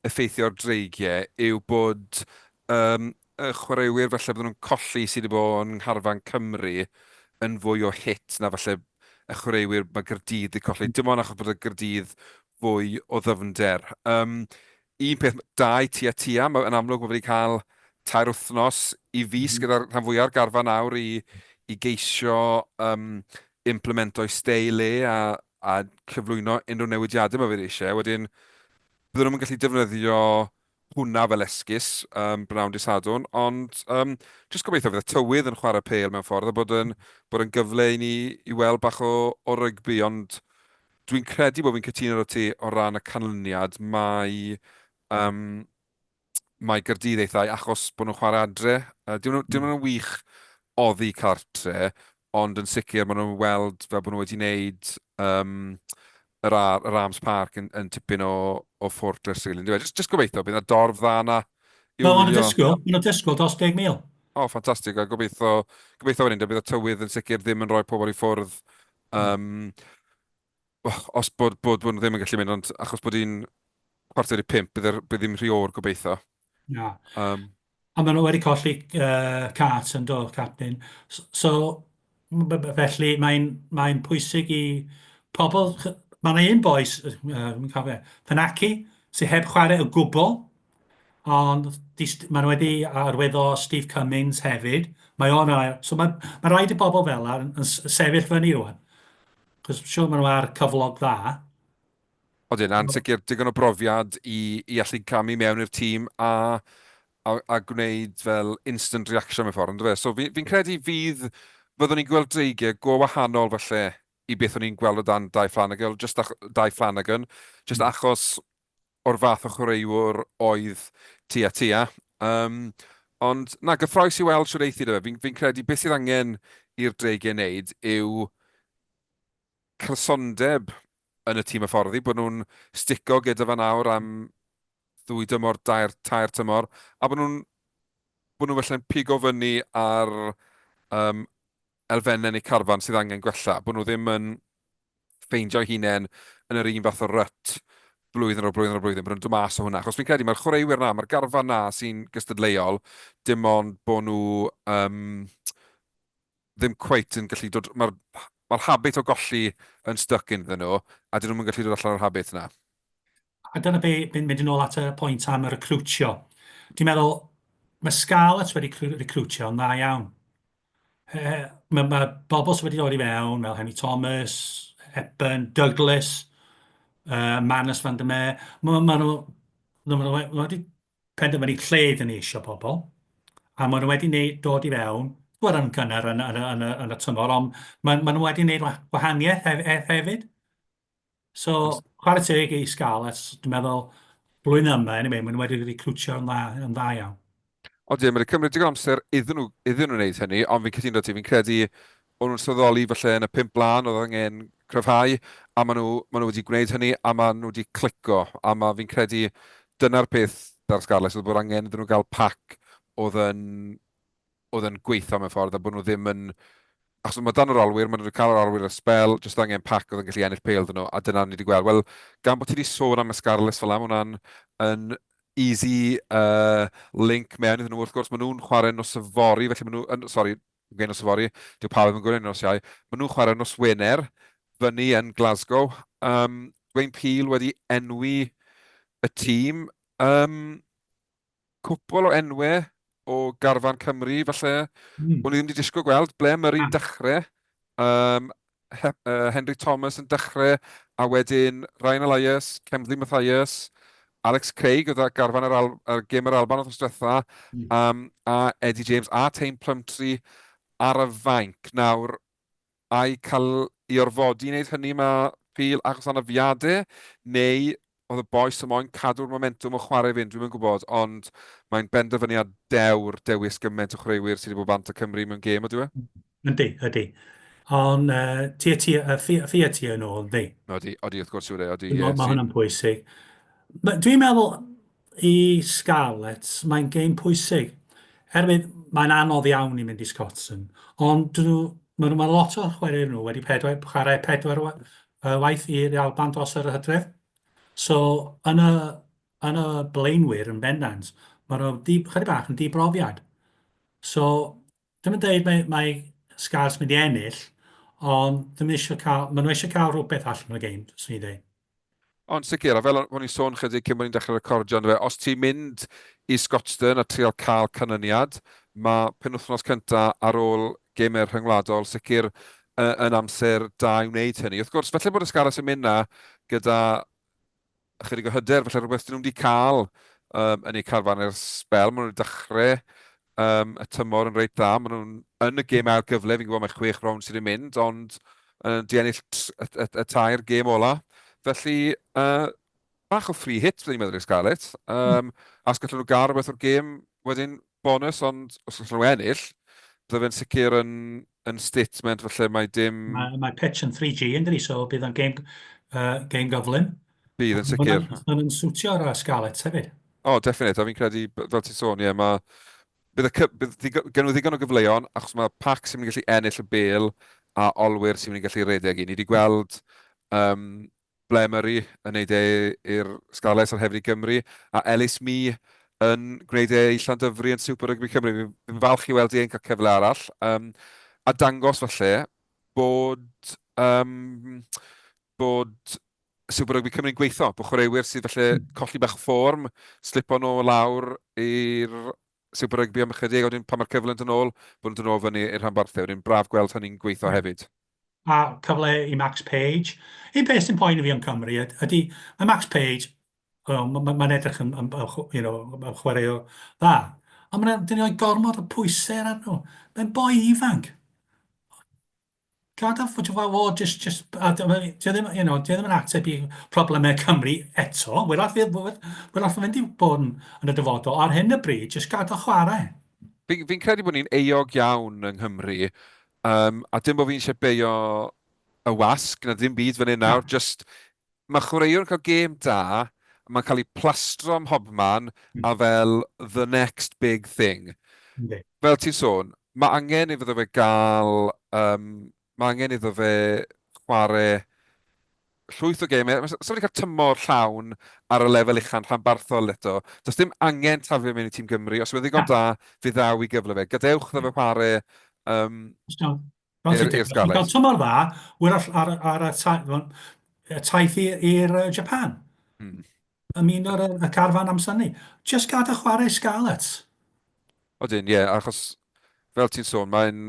effeithio'r dreigiau yw bod um, y chwaraewyr falle bydden nhw'n colli sydd wedi bod yn ngharfan Cymru yn fwy o hit na falle y chwaraewyr mae Gaerdydd wedi colli. Dim ond achos bod y Gaerdydd fwy o ddyfnder. Um, un peth da i ti a Tia, mae, yn amlwg mae wedi cael tair wythnos i fis gyda'r rhan fwyaf o'r garfan nawr i, i geisio um, implemento'i steil e a, a cyflwyno unrhyw newidiadau mae fe eisiau. Wedyn, bydden nhw'n gallu defnyddio hwnna fel esgus um, bnawn dydd Sadwrn, ond um, jyst gobeithio fydd y tywydd yn chwarae pêl mewn ffordd a bod yn, bod yn gyfle i ni i weld bach o, o rygbi, ond dwi'n credu bod fi'n cytuno 'da ti o ran y canlyniad. Mae, um, mae Gaerdydd eithaf achos bod nhw'n chwarae adre. Dyn nhw, dyn nhw'n wych oddi cartre, ond yn sicr maen nhw'n weld fel bod nhw wedi wneud um, yr, ar, yr Arms Park yn, yn tipyn o, o fortress, really. Just, just gobeithio, bydd yna dorf dda yna. Wel, maen nhw'n disgwyl, maen nhw'n disgwyl dros 10,000. O, oh, ffantastig, a gobeithio, gobeithio wedyn, bydd y tywydd yn sicr ddim yn rhoi pobl i ffwrdd. Um, os bod, bod, bod nhw ddim yn gallu mynd, ond achos bod hi'n 4:45, bydd, er, bydd ddim rhy oer gobeithio. Na. A maen nhw wedi colli Cart yn do, captain. So, felly mae'n mae pwysig i pobl... Mae yna un boes, uh, cofio, Fanaki, sydd heb chwarae o gwbl, ond maen nhw wedi arwyddo Steve Cummings hefyd. Mae o'n ail. So mae, mae rhaid i bobl fel yna yn sefyll fyny rwan. Cos siwr maen nhw ar cyflog dda. Odyn, a'n sicr digon o brofiad i, i allu camu mewn i'r tîm a, a, a gwneud fel instant reaction mewn ffordd, yndyfe? So fi'n fi credu fydd, fyddwn ni'n gweld dreigiau go wahanol falle i beth o'n i'n gweld o dan Dai Flanagan, just ach, Dai Flanagan, just achos o'r fath o chwaraewr oedd Tia Tia. Um, ond na, gyffroes i weld shwt eith hi 'da fe. Fi'n fi credu beth sydd angen i'r Dreigiau wneud yw cysondeb yn y tîm hyfforddi, bod nhw'n stico gyda fe nawr am ddwy dymor, dair, tair tymor, a bod nhw'n bod nhw felly'n pigo fyny ar um, elfennau neu carfan sydd angen gwella, bod nhw ddim yn ffeindio'u hunain yn yr un fath o rut blwyddyn ar ôl blwyddyn ar ôl blwyddyn, bod nhw'n dod mas o hwnna. Achos fi'n credu mae'r chwaraewyr 'na, mae'r garfan 'na sy'n gystadleuol, dim ond bod nhw um, ddim cweit yn gallu dod... Mae'r mae habit o golli yn stuck ynddyn nhw, a dyn nhw'n gallu dod allan o'r habit yna. A dyna be, mynd yn ôl at y pwynt am y recrwtio. Dwi'n meddwl, mae Scarlets wedi recrwtio yn dda iawn. Mae, mae bobl sydd wedi dod i fewn, fel Henry Thomas, Hepburn, Douglas, Manus van der Meer, mae ma nhw, ma nhw wedi penderfynu lle ydyn ni eisiau pobl, a maen nhw wedi neud, dod i fewn, gwr yn gynnar yn, yn, yn, yn, yn y tymor, ond maen, maen nhw wedi gwneud gwahaniaeth hef, hef, hefyd. So, chwarae teg i Scarlets, dwi'n meddwl, blwyddyn yma, anyway, maen nhw wedi recrwtio yn dda, yn dda iawn. Ond ie, mae wedi cymryd digon amser iddyn nhw, iddyn nhw wneud hynny, ond fi'n cytuno ti, fi'n credu o'n nhw'n sylweddoli falle yn y pump blaen oedd angen cryfhau, a maen nhw, maen nhw wedi gwneud hynny, a maen nhw wedi clico, a ma, fi'n credu dyna'r peth 'da'r Scarlets, oedd bod angen iddyn nhw gael pac oedd yn oedd yn gweithio mewn ffordd a bod nhw ddim yn... Achos mae dan yr olwyr, maen nhw wedi cael yr olwyr y sbel, jyst angen pac oedd yn gallu ennill pêl iddyn nhw, a dyna ni wedi gweld. Wel, gan bod ti wedi sôn am y Scarlets fel 'na, mae hwnna'n yn easy uh, link mewn iddyn nhw. Wrth gwrs, maen nhw'n chwarae nos yfory, felly maen nhw... Yn, sorry, gweud nos yfory, dyw pawb ddim yn gwneud nos Iau. Maen nhw'n chwarae nos Wener, fyny yn Glasgow. Um, Dwayne Peel wedi enwi y tîm. Um, cwpl o enwau o garfan Cymru, falle. Mm. O'n i ddim wedi disgwyl gweld Blair Murray'n ah. dechrau, um, He Henry Thomas yn dechrau, a wedyn Ryan Elias, Kemsley Mathias, Alex Craig oedd ar garfan yr, Al ar gêm yr Alban wythnos diwetha, mm. um, a Eddie James a Taine Plumtree ar y fainc. Nawr, ai cael ei orfodi i wneud hynny mae Peel achos anafiadau, neu oedd y bois yn moyn cadw'r momentwm o chwarae i fynd, dwi'm yn gwybod, ond mae'n benderfyniad dewr dewis gymaint o chwaraewyr sydd wedi bod bant â Cymru mewn gêm, ydyw e? Yndi, ydy. Ond uh, ti a ti, uh, fi, fi a ti yn ôl, yndi? Odi, odi, wrth gwrs yw e, odi. Mae ma hwnna'n pwysig. Dwi'n meddwl, I Scarlets, mae'n gêm pwysig. Herwydd mae'n anodd iawn i mynd i Scotland, ond dyn nhw, maen nhw, mae lot o chwaraewyr nhw wedi pedwar, chwarae pedwar waith i'r Alban dros yr hydref. So, yn y, yn y blaenwyr yn bendant, maen nhw di, chydig bach yn dibrofiad. So, ddim yn dweud mae, mae Scarlets mynd i ennill, ond ddim eisiau cael, maen nhw eisiau cael rhywbeth allan o'r gêm, swn i'n dweud. Ond sicr, a fel o'n i'n sôn chydig cyn bod ni'n dechrau recordio, yndyfe, os ti'n mynd i Scotstoun a trial cael canlyniad, mae penwythnos cynta ar ôl gemau rhyngwladol sicr yn amser da i wneud hynny. Wrth gwrs, falle bod y Scarlets yn mynd 'na gyda ychydig o hyder, falle rhywbeth dyn nhw'm 'di cael um, yn eu carfan ers sbel. Maen nhw wedi dechrau um, y tymor yn reit dda. Maen nhw'n yn y gêm ail gyfle, fi'n gwybod mae chwech rownd sydd yn mynd, ond uh, di ennill y, y, y tair gêm ola. Felly, uh, bach o free hit, fydden i'n meddwl i'r Scarlets. Um, a os gallen nhw gael rhywbeth o'r gêm, wedyn bonus, ond os gallen nhw ennill, bydde fe'n sicr yn, yn statement falle mae dim... Mae, mae pitch yn 3G yn dydi, so bydd o'n game, uh, game gyflym. Bydd yn sicr. Mae'n yn swtio'r Scarlets hefyd. O, oh, definite, a fi'n credu, fel ti'n sôn, ie, mae... Bydd y, bydd ddigon, gen nhw ddigon o gyfleon, achos mae pac sy'n mynd i gallu ennill y bêl a olwyr sy'n mynd i gallu redeg i. Ni wedi gweld um, Blair Murray yn neud e i'r Scarlets ond hefyd i Gymru, a Ellis Mee yn gwneud e i Llandyfri yn Super Rygbi Cymru. Fi'n fi falch i weld e'n cael cyfle arall. Um, a dangos falle bod, um, bod Super Rygbi Cymru'n gweithio, bod chwaraewyr sydd falle hmm. colli bach o fform, slipo nhw lawr i'r Super Rygbi am ychydig, a wedyn pan mae'r cyfle yn dod nôl, bod nhw'n dod nôl fyny i'r rhanbarthau. Wedyn braf gweld hynny'n gweithio hefyd. A cyfle i Max Page. Un peth sy'n poeni fi am Cymru ydy, mae Max Page, well, mae'n ma, ma edrych yn, yn, you know, yn chwaraewr dda. Ond mae'n dyn ni gormod o pwysau ar nhw. Mae'n boi ifanc. Gad off fod o, just, just, a dio ddim, you know, dio ddim yn ateb i problemau Cymru eto. Wyrach fydd, wyrach fynd i bod yn, yn y dyfodol. Ar hyn y bryd, just gad o chwarae. Fi'n fi credu bod ni'n euog iawn yng Nghymru, um, a dim bod fi'n eisiau beio y wasg na ddim byd fan hyn nawr, just mae chwaraewr yn cael gêm da, a mae'n cael ei plastro ym mhobman a fel the next big thing. Yndi. Fel ti'n sôn, mae angen iddo fe gael, um, mae angen iddo fe chwarae llwyth o gemau. Mae wedi cael tymor llawn ar y lefel ucha'n rhanbarthol eto. Does dim angen taflu mewn i tîm Gymru. Os yw'n ddigon da, fe ddaw i gyfle fe. Gadewch iddo fe chwarae um, Fel ti'n dweud, Scarlets. Cael tymor dda, wyrach ar, ar y, ta y taith i'r Japan. Ymuno ar y carfan amser ni. Just gad y chwarae Scarlets. Odyn, ie, yeah, achos fel ti'n sôn, mae'n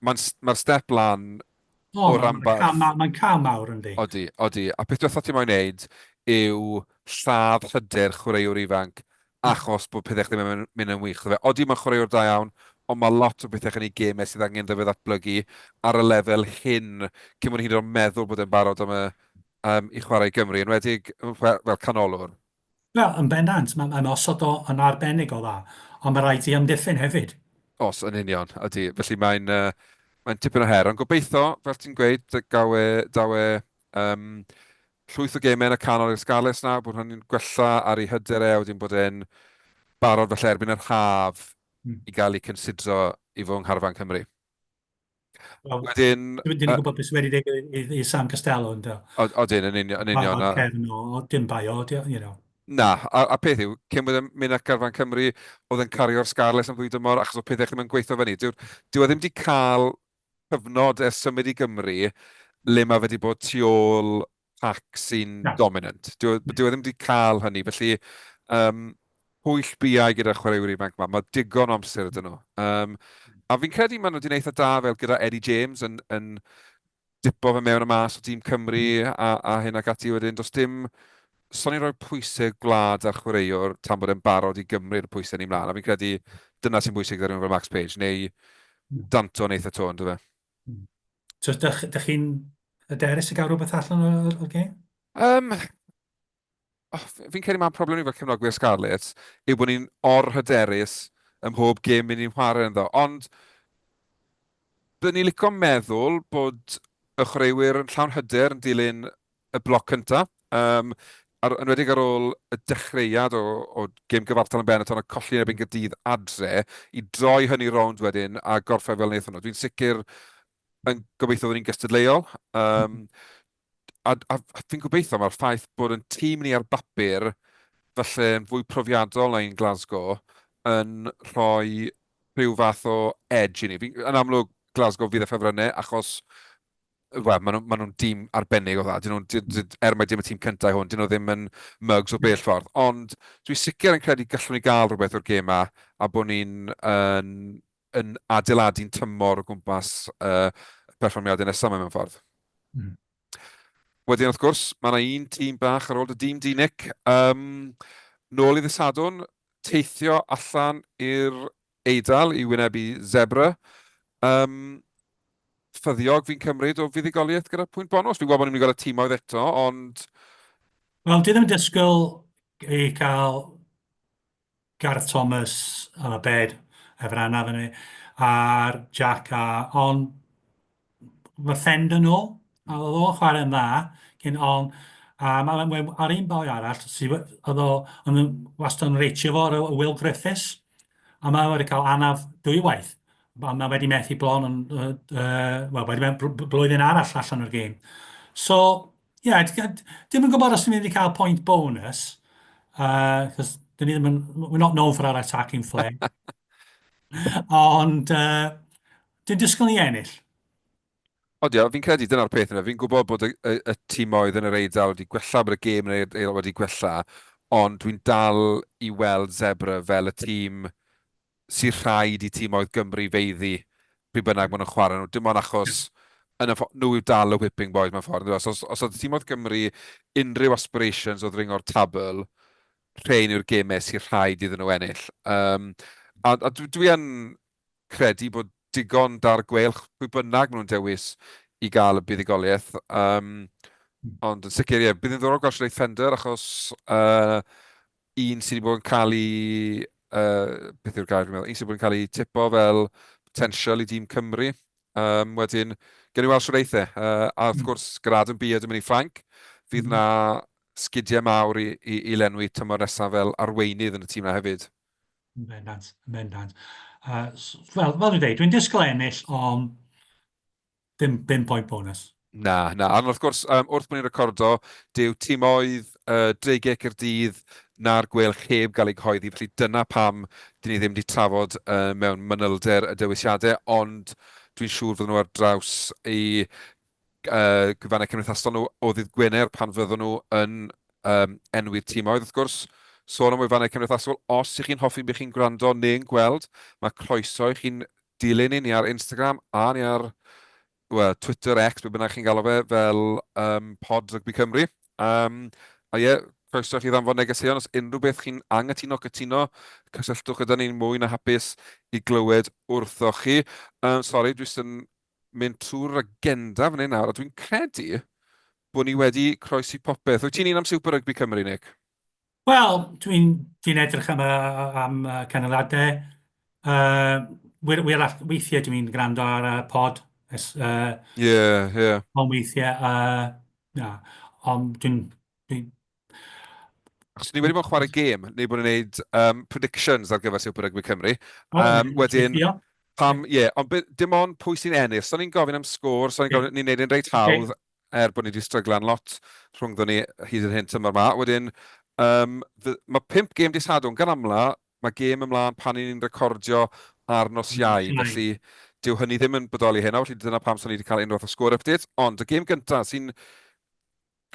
mae'n mae'r step lan o, o ranbarth. Mae'n ma cam mawr yndi. Odi, odi. A peth diwethaf ti'n moyn neud yw lladd hyder chwaraewr ifanc achos bod pethau ddim yn mynd yn wych. Odi, mae'n chwaraewr da iawn, ond mae lot o bethau yn ei gemau sydd angen iddo fe ddatblygu ar y lefel hyn cyn bod hyd yn oed meddwl bod e'n barod am y, um, i chwarae i Gymru, enwedig fel, fel canolwr. Wel, yn bendant, mae'n mae osod o yn arbennig o dda, ond mae rhaid i amddiffyn hefyd. Os, yn union, ydy. Felly mae'n uh, mae'n tipyn o her, ond gobeithio, fel ti'n gweud, gaw e, daw e um, llwyth o gemau yn y canol i'r Scarlets nawr, bod hynny'n gwella ar ei hyder e, a wedyn bod e'n barod falle erbyn yr haf mm. i gael ei considro i fod yng ngharfan Cymru. Wel, wedyn... Dwi'n uh, gwybod beth sydd wedi digwydd i, i Sam Costello, ynddo? Odyn, yn union. Yn union. Mae cefn o, dim bai o, you know. Na, a, a peth yw, cyn bod e'n mynd at garfan Cymru, oedd e'n cario'r Scarlets am ddwy dymor, achos oedd pethau ddim yn gweithio fyny. Dyw, dyw e ddim wedi cael cyfnod ers symud i Gymru le mae fe wedi bod tu ôl pac sy'n Na. dominant. Dyw, e, dyw e ddim wedi cael hynny, felly um, pwyll biau gyda'r chwaraewyr ifanc yma. Mae digon o amser ydyn nhw. Um, a fi'n credu maen nhw wedi gwneud eitha da fel gyda Eddie James yn, yn dipo fe mewn a mas o dîm Cymru a, a hyn ac ati wedyn. Does dim... So ni'n rhoi pwysau gwlad ar chwaraewr tan bod e'n barod i gymryd y pwysau ni mlaen. A fi'n credu dyna sy'n bwysig gyda rhywun fel Max Page, neu Danto yn eitha to, ynddo fe? So, dych, dych chi'n hyderus i gael rhywbeth allan o'r, o'r gêm? Um, oh, fi'n credu mae'n problem ni fel cefnogwyr Scarlets yw bod ni'n or-hyderus ym mhob gêm i ni'n chwarae ynddo. Ond byddwn ni'n licio meddwl bod y chwaraewyr yn llawn hyder yn dilyn y bloc cyntaf. Um, ar, enwedig ar ôl y dechreuad o, o gêm gyfartal yn Benetton a colli yn erbyn Gaerdydd adre, i droi hynny rownd wedyn a gorffen fel wnaethon nhw. Dwi'n sicr yn gobeithio fod ni'n gystadleuol. Um, a, a, a fi'n gobeithio mae'r ffaith bod yn tîm ni ar bapur falle yn fwy profiadol na un Glasgow yn rhoi rhyw fath o edge i ni. Fi'n, yn amlwg, Glasgow fydd y ffefrynnau achos wel, maen nhw, maen nhw'n dîm arbennig o dda. Dyn nhw'n, dyn, dyn, er mai dim y tîm cyntaf hwn, dyn nhw ddim yn mugs o bell ffordd. Ond dwi sicr yn credu gallwn ni gael rhywbeth o'r gêm 'ma a bod ni'n yn, yn adeiladu'n tymor o gwmpas uh, perfformiadau nesaf yma mewn ffordd. Wedyn, wrth gwrs, mae yna un tîm bach ar ôl dy dîm di, Nick. Um, nôl i ddydd Sadwrn, teithio allan i'r Eidal i wynebu Zebre. Um, ffyddiog fi'n cymryd o fuddugoliaeth gyda pwynt bonws. Fi'n gwybod bod ni'n mynd i gweld y timoedd eto, ond... Wel, dwi ddim yn disgwyl i cael Gareth Thomas ar y bed efo'r anaf yn ei, a'r Jack a... Ond mae Fender nôl, a oedd o'n chwarae'n dda, cyn ond a ma' ma' a'r un boi arall sydd oedd o yn wastad yn reitio fo, Will Griffiths, a mae wedi cael anaf dwywaith. A mae wedi methu blon yn, uh, uh, wel, wedi methu blwyddyn arall allan o'r gêm. So, ie, yeah, dim yn gwybod os ni'n mynd i cael point bonus, uh, cos dyn ni ddim yn, we're not known for our attacking flair. Ond, uh, dwi'n disgwyl ni ennill. Odi, a fi'n credu dyna'r peth yna. Fi'n gwybod bod y, y, y timoedd yn yr Eidal wedi gwella, bod y gêm yn yr Eidal wedi gwella, ond dwi'n dal i weld Zebre fel y tîm sy'n rhaid i timoedd Gymru feiddi pryd bynnag maen nhw'n chwarae nhw. Dim ond achos. Yn y nhw yw dal y whipping boys mewn ffordd. Os, os, os oedd tîmoedd Gymru unrhyw aspirations o ddringo'r tabl, rhein yw'r gemau sy'n rhaid iddyn nhw ennill. Um, a, a dwi, dwi yn credu bod digon da'r Gweilch pwy bynnag maen nhw'n dewis i gael y buddugoliaeth. Um, ond yn sicr, ie, bydd yn ddiddorol gweld Sinead Fender achos uh, un sydd wedi bod yn cael ei, uh, beth yw'r gair fi'n meddwl, un sydd wedi bod yn cael ei tipo fel potential i dîm Cymru. Um, wedyn, gen i weld shwt eith e. Uh, a wrth gwrs, gyda Adam Beard yn mynd i Ffrainc, fydd na sgidiau mawr i, i, i lenwi tymor nesaf fel arweinydd yn y tîm na hefyd. Yn bendant, yn bendant. Uh, fel, fel dwi'n dweud, dwi'n disgwyl ennill, ond dim, dim point bonus. Na, na. Ond wrth gwrs, um, wrth bod ni'n recordo, dyw timoedd uh, Dreigiau Caerdydd na'r Gweilch heb gael eu cyhoeddi, felly dyna pam dyn ni ddim wedi trafod uh, mewn manylder y dewisiadau, ond dwi'n siŵr fydden nhw ar draws eu uh, gwefannau cymdeithasol nhw o ddydd Gwener pan fyddwn nhw yn um, enwi'r timoedd, wrth gwrs. Sôn am wefannau cymdeithasol, os ych chi'n hoffi beth chi'n gwrando neu'n gweld, mae croeso i chi'n dilyn ni ar Instagram a ni ar well, Twitter, X, be bynnag chi'n galw fe, fel um, Pod Rygbi Cymru. Um, a ie, croeso i chi ddanfon negeseuon os unrhyw beth chi'n anghytuno, cytuno, cysylltwch gyda ni'n mwy na hapus i glywed wrthoch chi. Um, sorry, dwi jyst yn mynd trwy'r agenda fan hyn nawr, a dwi'n credu bod ni wedi croesi popeth. Wyt ti'n un am Super Rugby Cymru, Nick? Wel, dwi'n dwi edrych am, am y canlyniadau. Uh, wir, wir, weithiau dwi'n gwrando ar y pod. Ie, uh, yeah, ie. Yeah. Ond weithiau, uh, na, ond dwi'n... Dwi... Achos ni wedi bod yn chwarae gêm, neu bod yn gwneud um, predictions ar gyfer Super Rugby Cymru. Oh, um, wedyn, pam, ie, yeah, ond dim ond pwy sy'n ennill. So ni'n gofyn am sgôr, so ni'n gofyn, ni'n neud yn reit hawdd, okay. er bod ni wedi stryglan lot rhwngddo ni hyd yn hyn tymor ma. Wedyn, um, mae pump gêm di Sadwrn, gan amla, mae gêm ymlaen pan ni'n recordio ar nos Iau, felly dyw hynny ddim yn bodoli heno, felly dyna pam so ni wedi cael unrhyw fath o sgôr update. Ond y gêm gyntaf sy'n...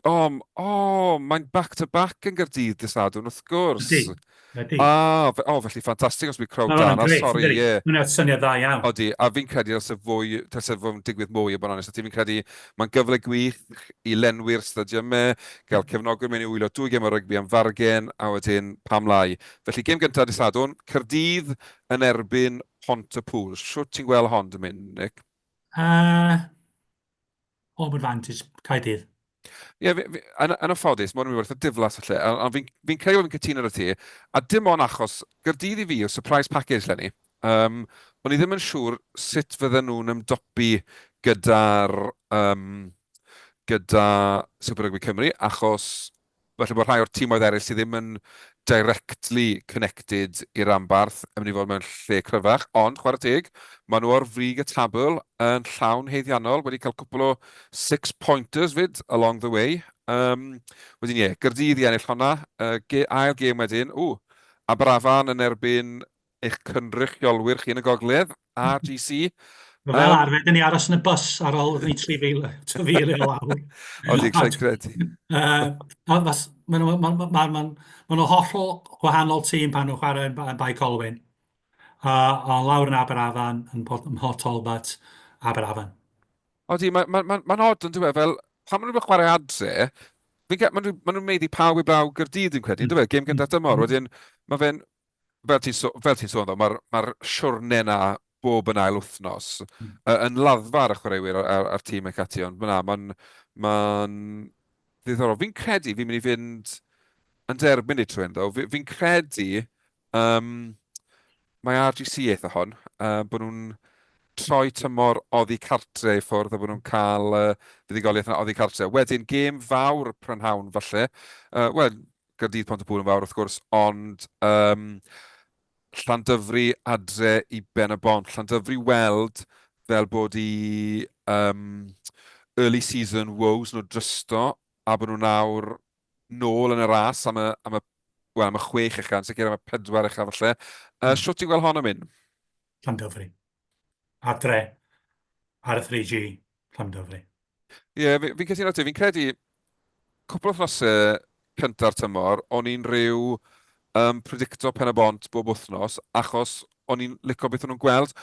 O, oh, oh, mae'n back-to-back yn Gaerdydd dydd Sadwrn, wrth gwrs. Ydy, ydy. Ah, fe, oh, felly ffantastig os bydd crowd da yna, sori, ie. Mae'n syniad dda iawn. Odi, a fi'n credu dylse fwy, dylse fod yn digwydd mwy, i bod yn onest, fi'n credu mae'n gyfle gwych i lenwi'r stadiymau, gael cefnogwyr mewn i wylio dwy gêm o rygbi am fargen, a wedyn pam lai. Felly, gêm gyntaf dydd Sadwrn, Caerdydd yn erbyn Pont-y-pŵl. Shwt ti'n gweld hon 'di mynd, Nick? Uh, home advantage, Caerdydd. Ie, fi, fi, yn, yn anffodus, mae'n mynd i fod eitha diflas falle, ond fi'n fi credu bod fi'n cytuno 'da ti, a dim ond achos, Gaerdydd i fi yw'r surprise package 'leni. Um, o'n i ddim yn siŵr sut fydden nhw'n ymdopi gyda'r um, gyda Super Rugby Cymru, achos falle bod rhai o'r timoedd eraill sydd ddim yn directly connected i'r ranbarth yn mynd i fod mewn lle cryfach, ond chwarae teg, maen nhw ar frig y tabl yn llawn haeddiannol, wedi cael cwpl o six-pointers 'fyd along the way. Um, wedyn ie, Gaerdydd i ennill honna. Uh, ge ail gêm wedyn, ww, Aberafan yn erbyn eich cynrychiolwyr chi yn y gogledd, RGC. Fel um, arfer, dyn ni aros yn y bus ar ôl ni 3,000 i lawr. O, dwi'n cael credu. Maen nhw'n ma, ma, ma, ma, ma nhw hollol gwahanol tîm pan nhw'n chwarae yn, yn Bae Colwyn. A, a lawr yn Aberafan, yn Port, yn Port Talbot, Aberafan. Odi, mae'n ma, ma, ma odd yn dweud, fel, pan maen nhw'n chwarae adre, fi'n maen nhw'n ma nhw maeddu pawb i blaw Gaerdydd, dwi'n credu, mm. dweud, gêm gyntaf tymor, mm. wedyn mae fe'n, fel ti'n so, fel ti'n sôn ddo, mae'r ma siwrne na bob yn ail wythnos mm. yn laddfa ar y chwaraewyr a'r, ar tîm ac ati, ond na, mae'n ma ddiddorol. Fi'n credu fi'n mynd i fynd yn derbyn i trwy'n ddo. Fi'n fi credu um, mae RGC eitha hon, uh, bod nhw'n troi tymor oddi cartre i ffwrdd a bod nhw'n cael uh, fuddugoliaeth yna oddi cartre. Wedyn, gêm fawr prynhawn falle. Uh, Wel, Gaerdydd Pont-y-pŵl yn fawr wrth gwrs, ond um, Llandyfri adre i Ben y Bont. Llandyfri weld fel bod i um, early season woes nhw drysto a bod nhw nawr nôl yn y ras am y, am y, well, am y chwech ucha, yn sicr am y pedwar ucha falle. Uh, mm. Shwt ti'n gweld hon yn mynd? Llandyfri. Adre, ar y 3G, Llandyfri. Ie, yeah, fi'n fi cytuno ti. Fi'n credu, cwpl o wythnosau cynta'r tymor, o'n i'n rhyw um, predicto Pen y Bont bob wythnos, achos o'n i'n licio beth o'n nhw'n gweld.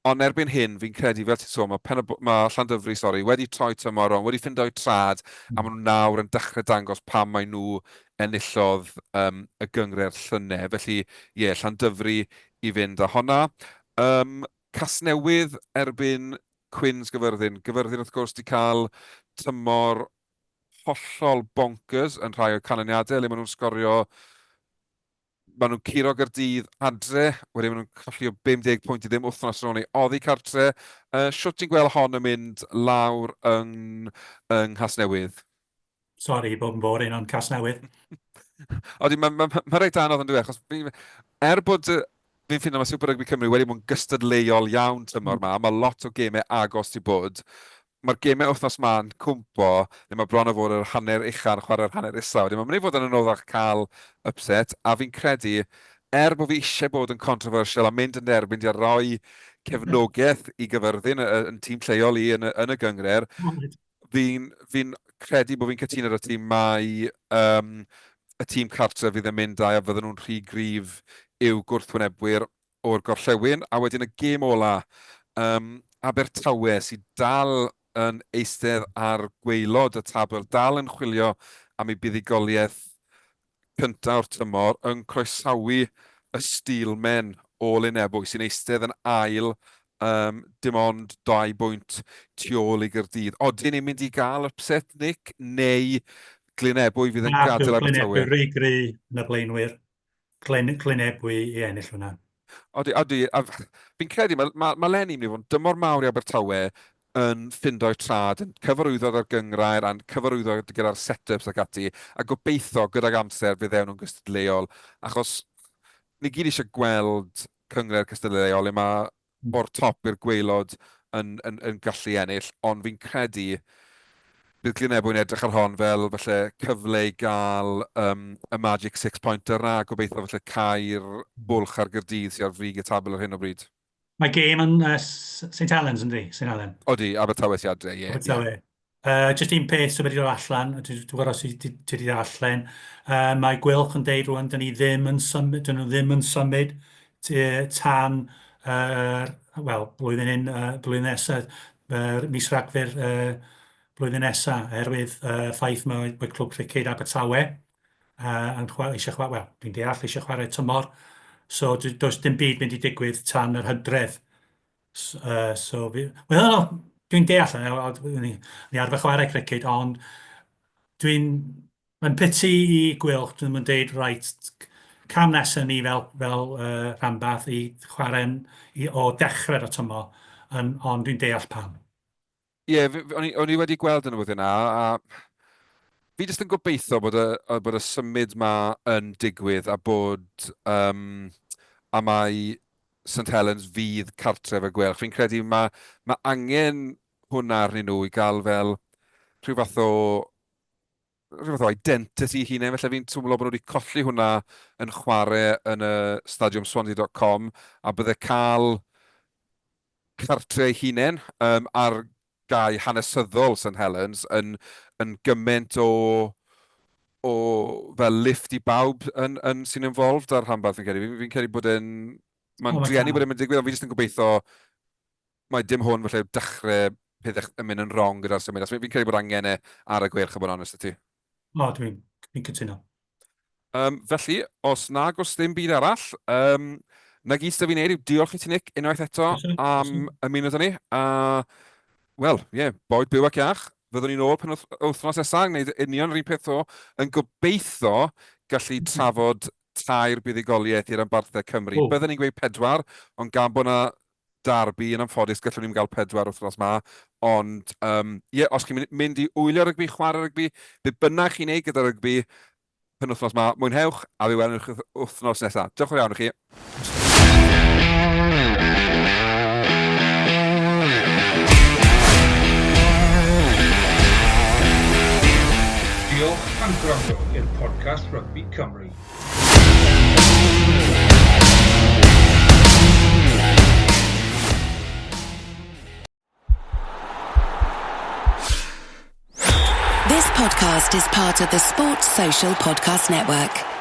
Ond erbyn hyn, fi'n credu, fel ti'n sôn, mae, Pen mae Llandyfri, sori, wedi troi tymor rownd, wedi ffindo'u trad, a maen nhw nawr yn dechrau dangos pam maen nhw enillodd um, y gynghrair llynedd. Felly, ie, yeah, Llandyfri i fynd â honna. Um, Casnewydd erbyn Cwins Gyfyrddin. Gyfyrddin, wrth gwrs, di cael tymor hollol bonkers yn rhai o'r canlyniadau, le maen nhw'n sgorio Maen nhw'n curo Gaerdydd adre, wedyn maen nhw'n colli o 50 pwynt i ddim wythnos ar ôl 'ny oddi cartre. Uh, shwt ti'n gweld hon yn mynd lawr yng, yng Nghasnewydd? Sori i bod yn boring, ond Casnewydd. Odi, mae'n ma, ma, ma reit anodd yn dweud, achos fi, er bod fi'n ffindo mae Super Rugby Cymru wedi bod yn gystadleuol iawn tymor mm. ma, mae lot o gemau agos di bod, mae'r gemau wythnos 'ma yn cwmpo, neu mae bron o fod yr hanner ucha yn chwarae'r hanner isa. Wedyn mae'n mynd i fod yn anoddach cael upset, a fi'n credu, er bod fi eisiau bod yn controversial a mynd yn erbyn di a rhoi cefnogaeth i Gyfyrddin, yn tîm lleol i yn y, yn y gynghrair, fi'n fi credu bod fi'n cytuno â ti mai um, y tîm cartref fydd yn mynd â a fydden nhw'n rhy gryf i'w gwrthwynebwyr o'r gorllewin, a wedyn y gêm ola, um, Abertawe sydd dal yn eistedd ar gwaelod y tabl, dal yn chwilio am ei buddugoliaeth cyntaf o'r tymor, yn croesawu y Steelmen o Lynebwy sy'n eistedd yn ail, um, dim ond 2 bwynt tu ôl i Gaerdydd. Odyn ni'n mynd i gael upset, Nick, neu Glynebwy fydd yn gadael Abertawe? Glynebwy rhy gry yn y blaenwyr. Glyn, Glyn Ebwy i ennill hwnna. Odi, odi. A fi'n credu, mae, mae, mae Lenny mynd i fod yn dymor mawr i Abertawe yn ffindo'i trad, yn cyfarwyddo ar gynghrair a'n cyfarwyddo gyda'r set-ups ac ati, a gobeithio gydag amser fe ddewn nhw'n gystadleuol, achos ni gyd eisiau gweld cynghrair cystadleuol le mae o'r top i'r gwaelod yn, yn, yn gallu ennill, ond fi'n credu bydd Glyn Ebwy'n edrych ar hon fel falle cyfle i gael um, y magic six pointer na, a gobeithio falle cau'r bwlch ar Gaerdydd sydd ar frig y tabl ar hyn o bryd. Mae gêm yn uh, St Helens yndi? St Helen. Odi, Abertawe sy'n adre, ie. Abertawe. Yeah. Jyst un peth sydd wedi dod allan, dwi'n gwybod os ti wedi darllen, mae Gweilch yn deud rwan, dyn ni ddim yn symud, dyn nhw ddim yn symud tan, wel, blwyddyn hyn, blwyddyn nesaf, mis Rhagfyr blwyddyn nesaf, oherwydd y ffaith mae, mae Clwb Criced Abertawe yn chwarae, eisiau chwarae, wel, dwi'n deall, eisiau chwarae tymor, so does dim byd mynd i digwydd tan yr hydref. So, fi, wel, no, dwi'n deall, ni, ni arfer chwarae criced, ond dwi'n, mae'n pity i Gweilch, dwi'n mynd deud, right, cam nesaf ni fel, fel rhanbarth i chwarae i, o dechrau'r tymor, yn, ond dwi'n deall pam. Ie, yeah, o'n i, o'n i wedi gweld y newyddion yna, a fi jyst yn gobeithio bod y, bod y symud ma yn digwydd a bod, um, a mai St Helens fydd cartref y Gweilch. Fi'n credu mae, mae angen hwnna arnyn nhw i gael fel rhyw fath o rhyw fath o identity eu hunain, felly fi'n twmlo bod nhw wedi colli hwnna yn chwarae yn y stadiwm Swansea.com a bydde cael cartre eu hunain um, ar gae hanesyddol St Helens yn, yn gymaint o, o fel lift i bawb yn, yn, sy'n involved ar rhanbarth fi'n credu. Fi'n fi credu bod e'n... Mae'n oh, drueni bod e'n digwydd, ond fi jyst yn gobeithio mai dim hwn falle dechrau peth yn mynd yn wrong gyda'r symud. Fi'n credu bod angen e ar y Gweilch, a bod yn onest â ti. O, dwi'n dwi cytuno. Felly, os nag oes ddim byd arall, um, na gyd sydd fi'n neud yw diolch i ti, Nick, unwaith eto am ymuno â ni. A, wel, ie, yeah, boed byw ac iach. Fyddwn ni'n ôl pen wythnos nesaf, yn gwneud union yr un peth o, yn gobeithio gallu trafod tair buddugoliaeth i'r rhanbarthau Cymru. Oh. Byddwn ni'n gweud pedwar, ond gan bod yna derby, yn anffodus, gallwn ni'm gael pedwar wythnos 'ma, ond yym ie, os chi'n mynd i wylio rygbi, chwarae rygbi, be bynnag chi'n neud gyda rygbi penwythnos 'ma, mwynhewch, a fe welwn ni chi wythnos nesa. Diolch yn fawr iawn i chi. Diolch am gwrando i'r podcast Rygbi Cymru. This podcast is part of the Sports Social Podcast Network.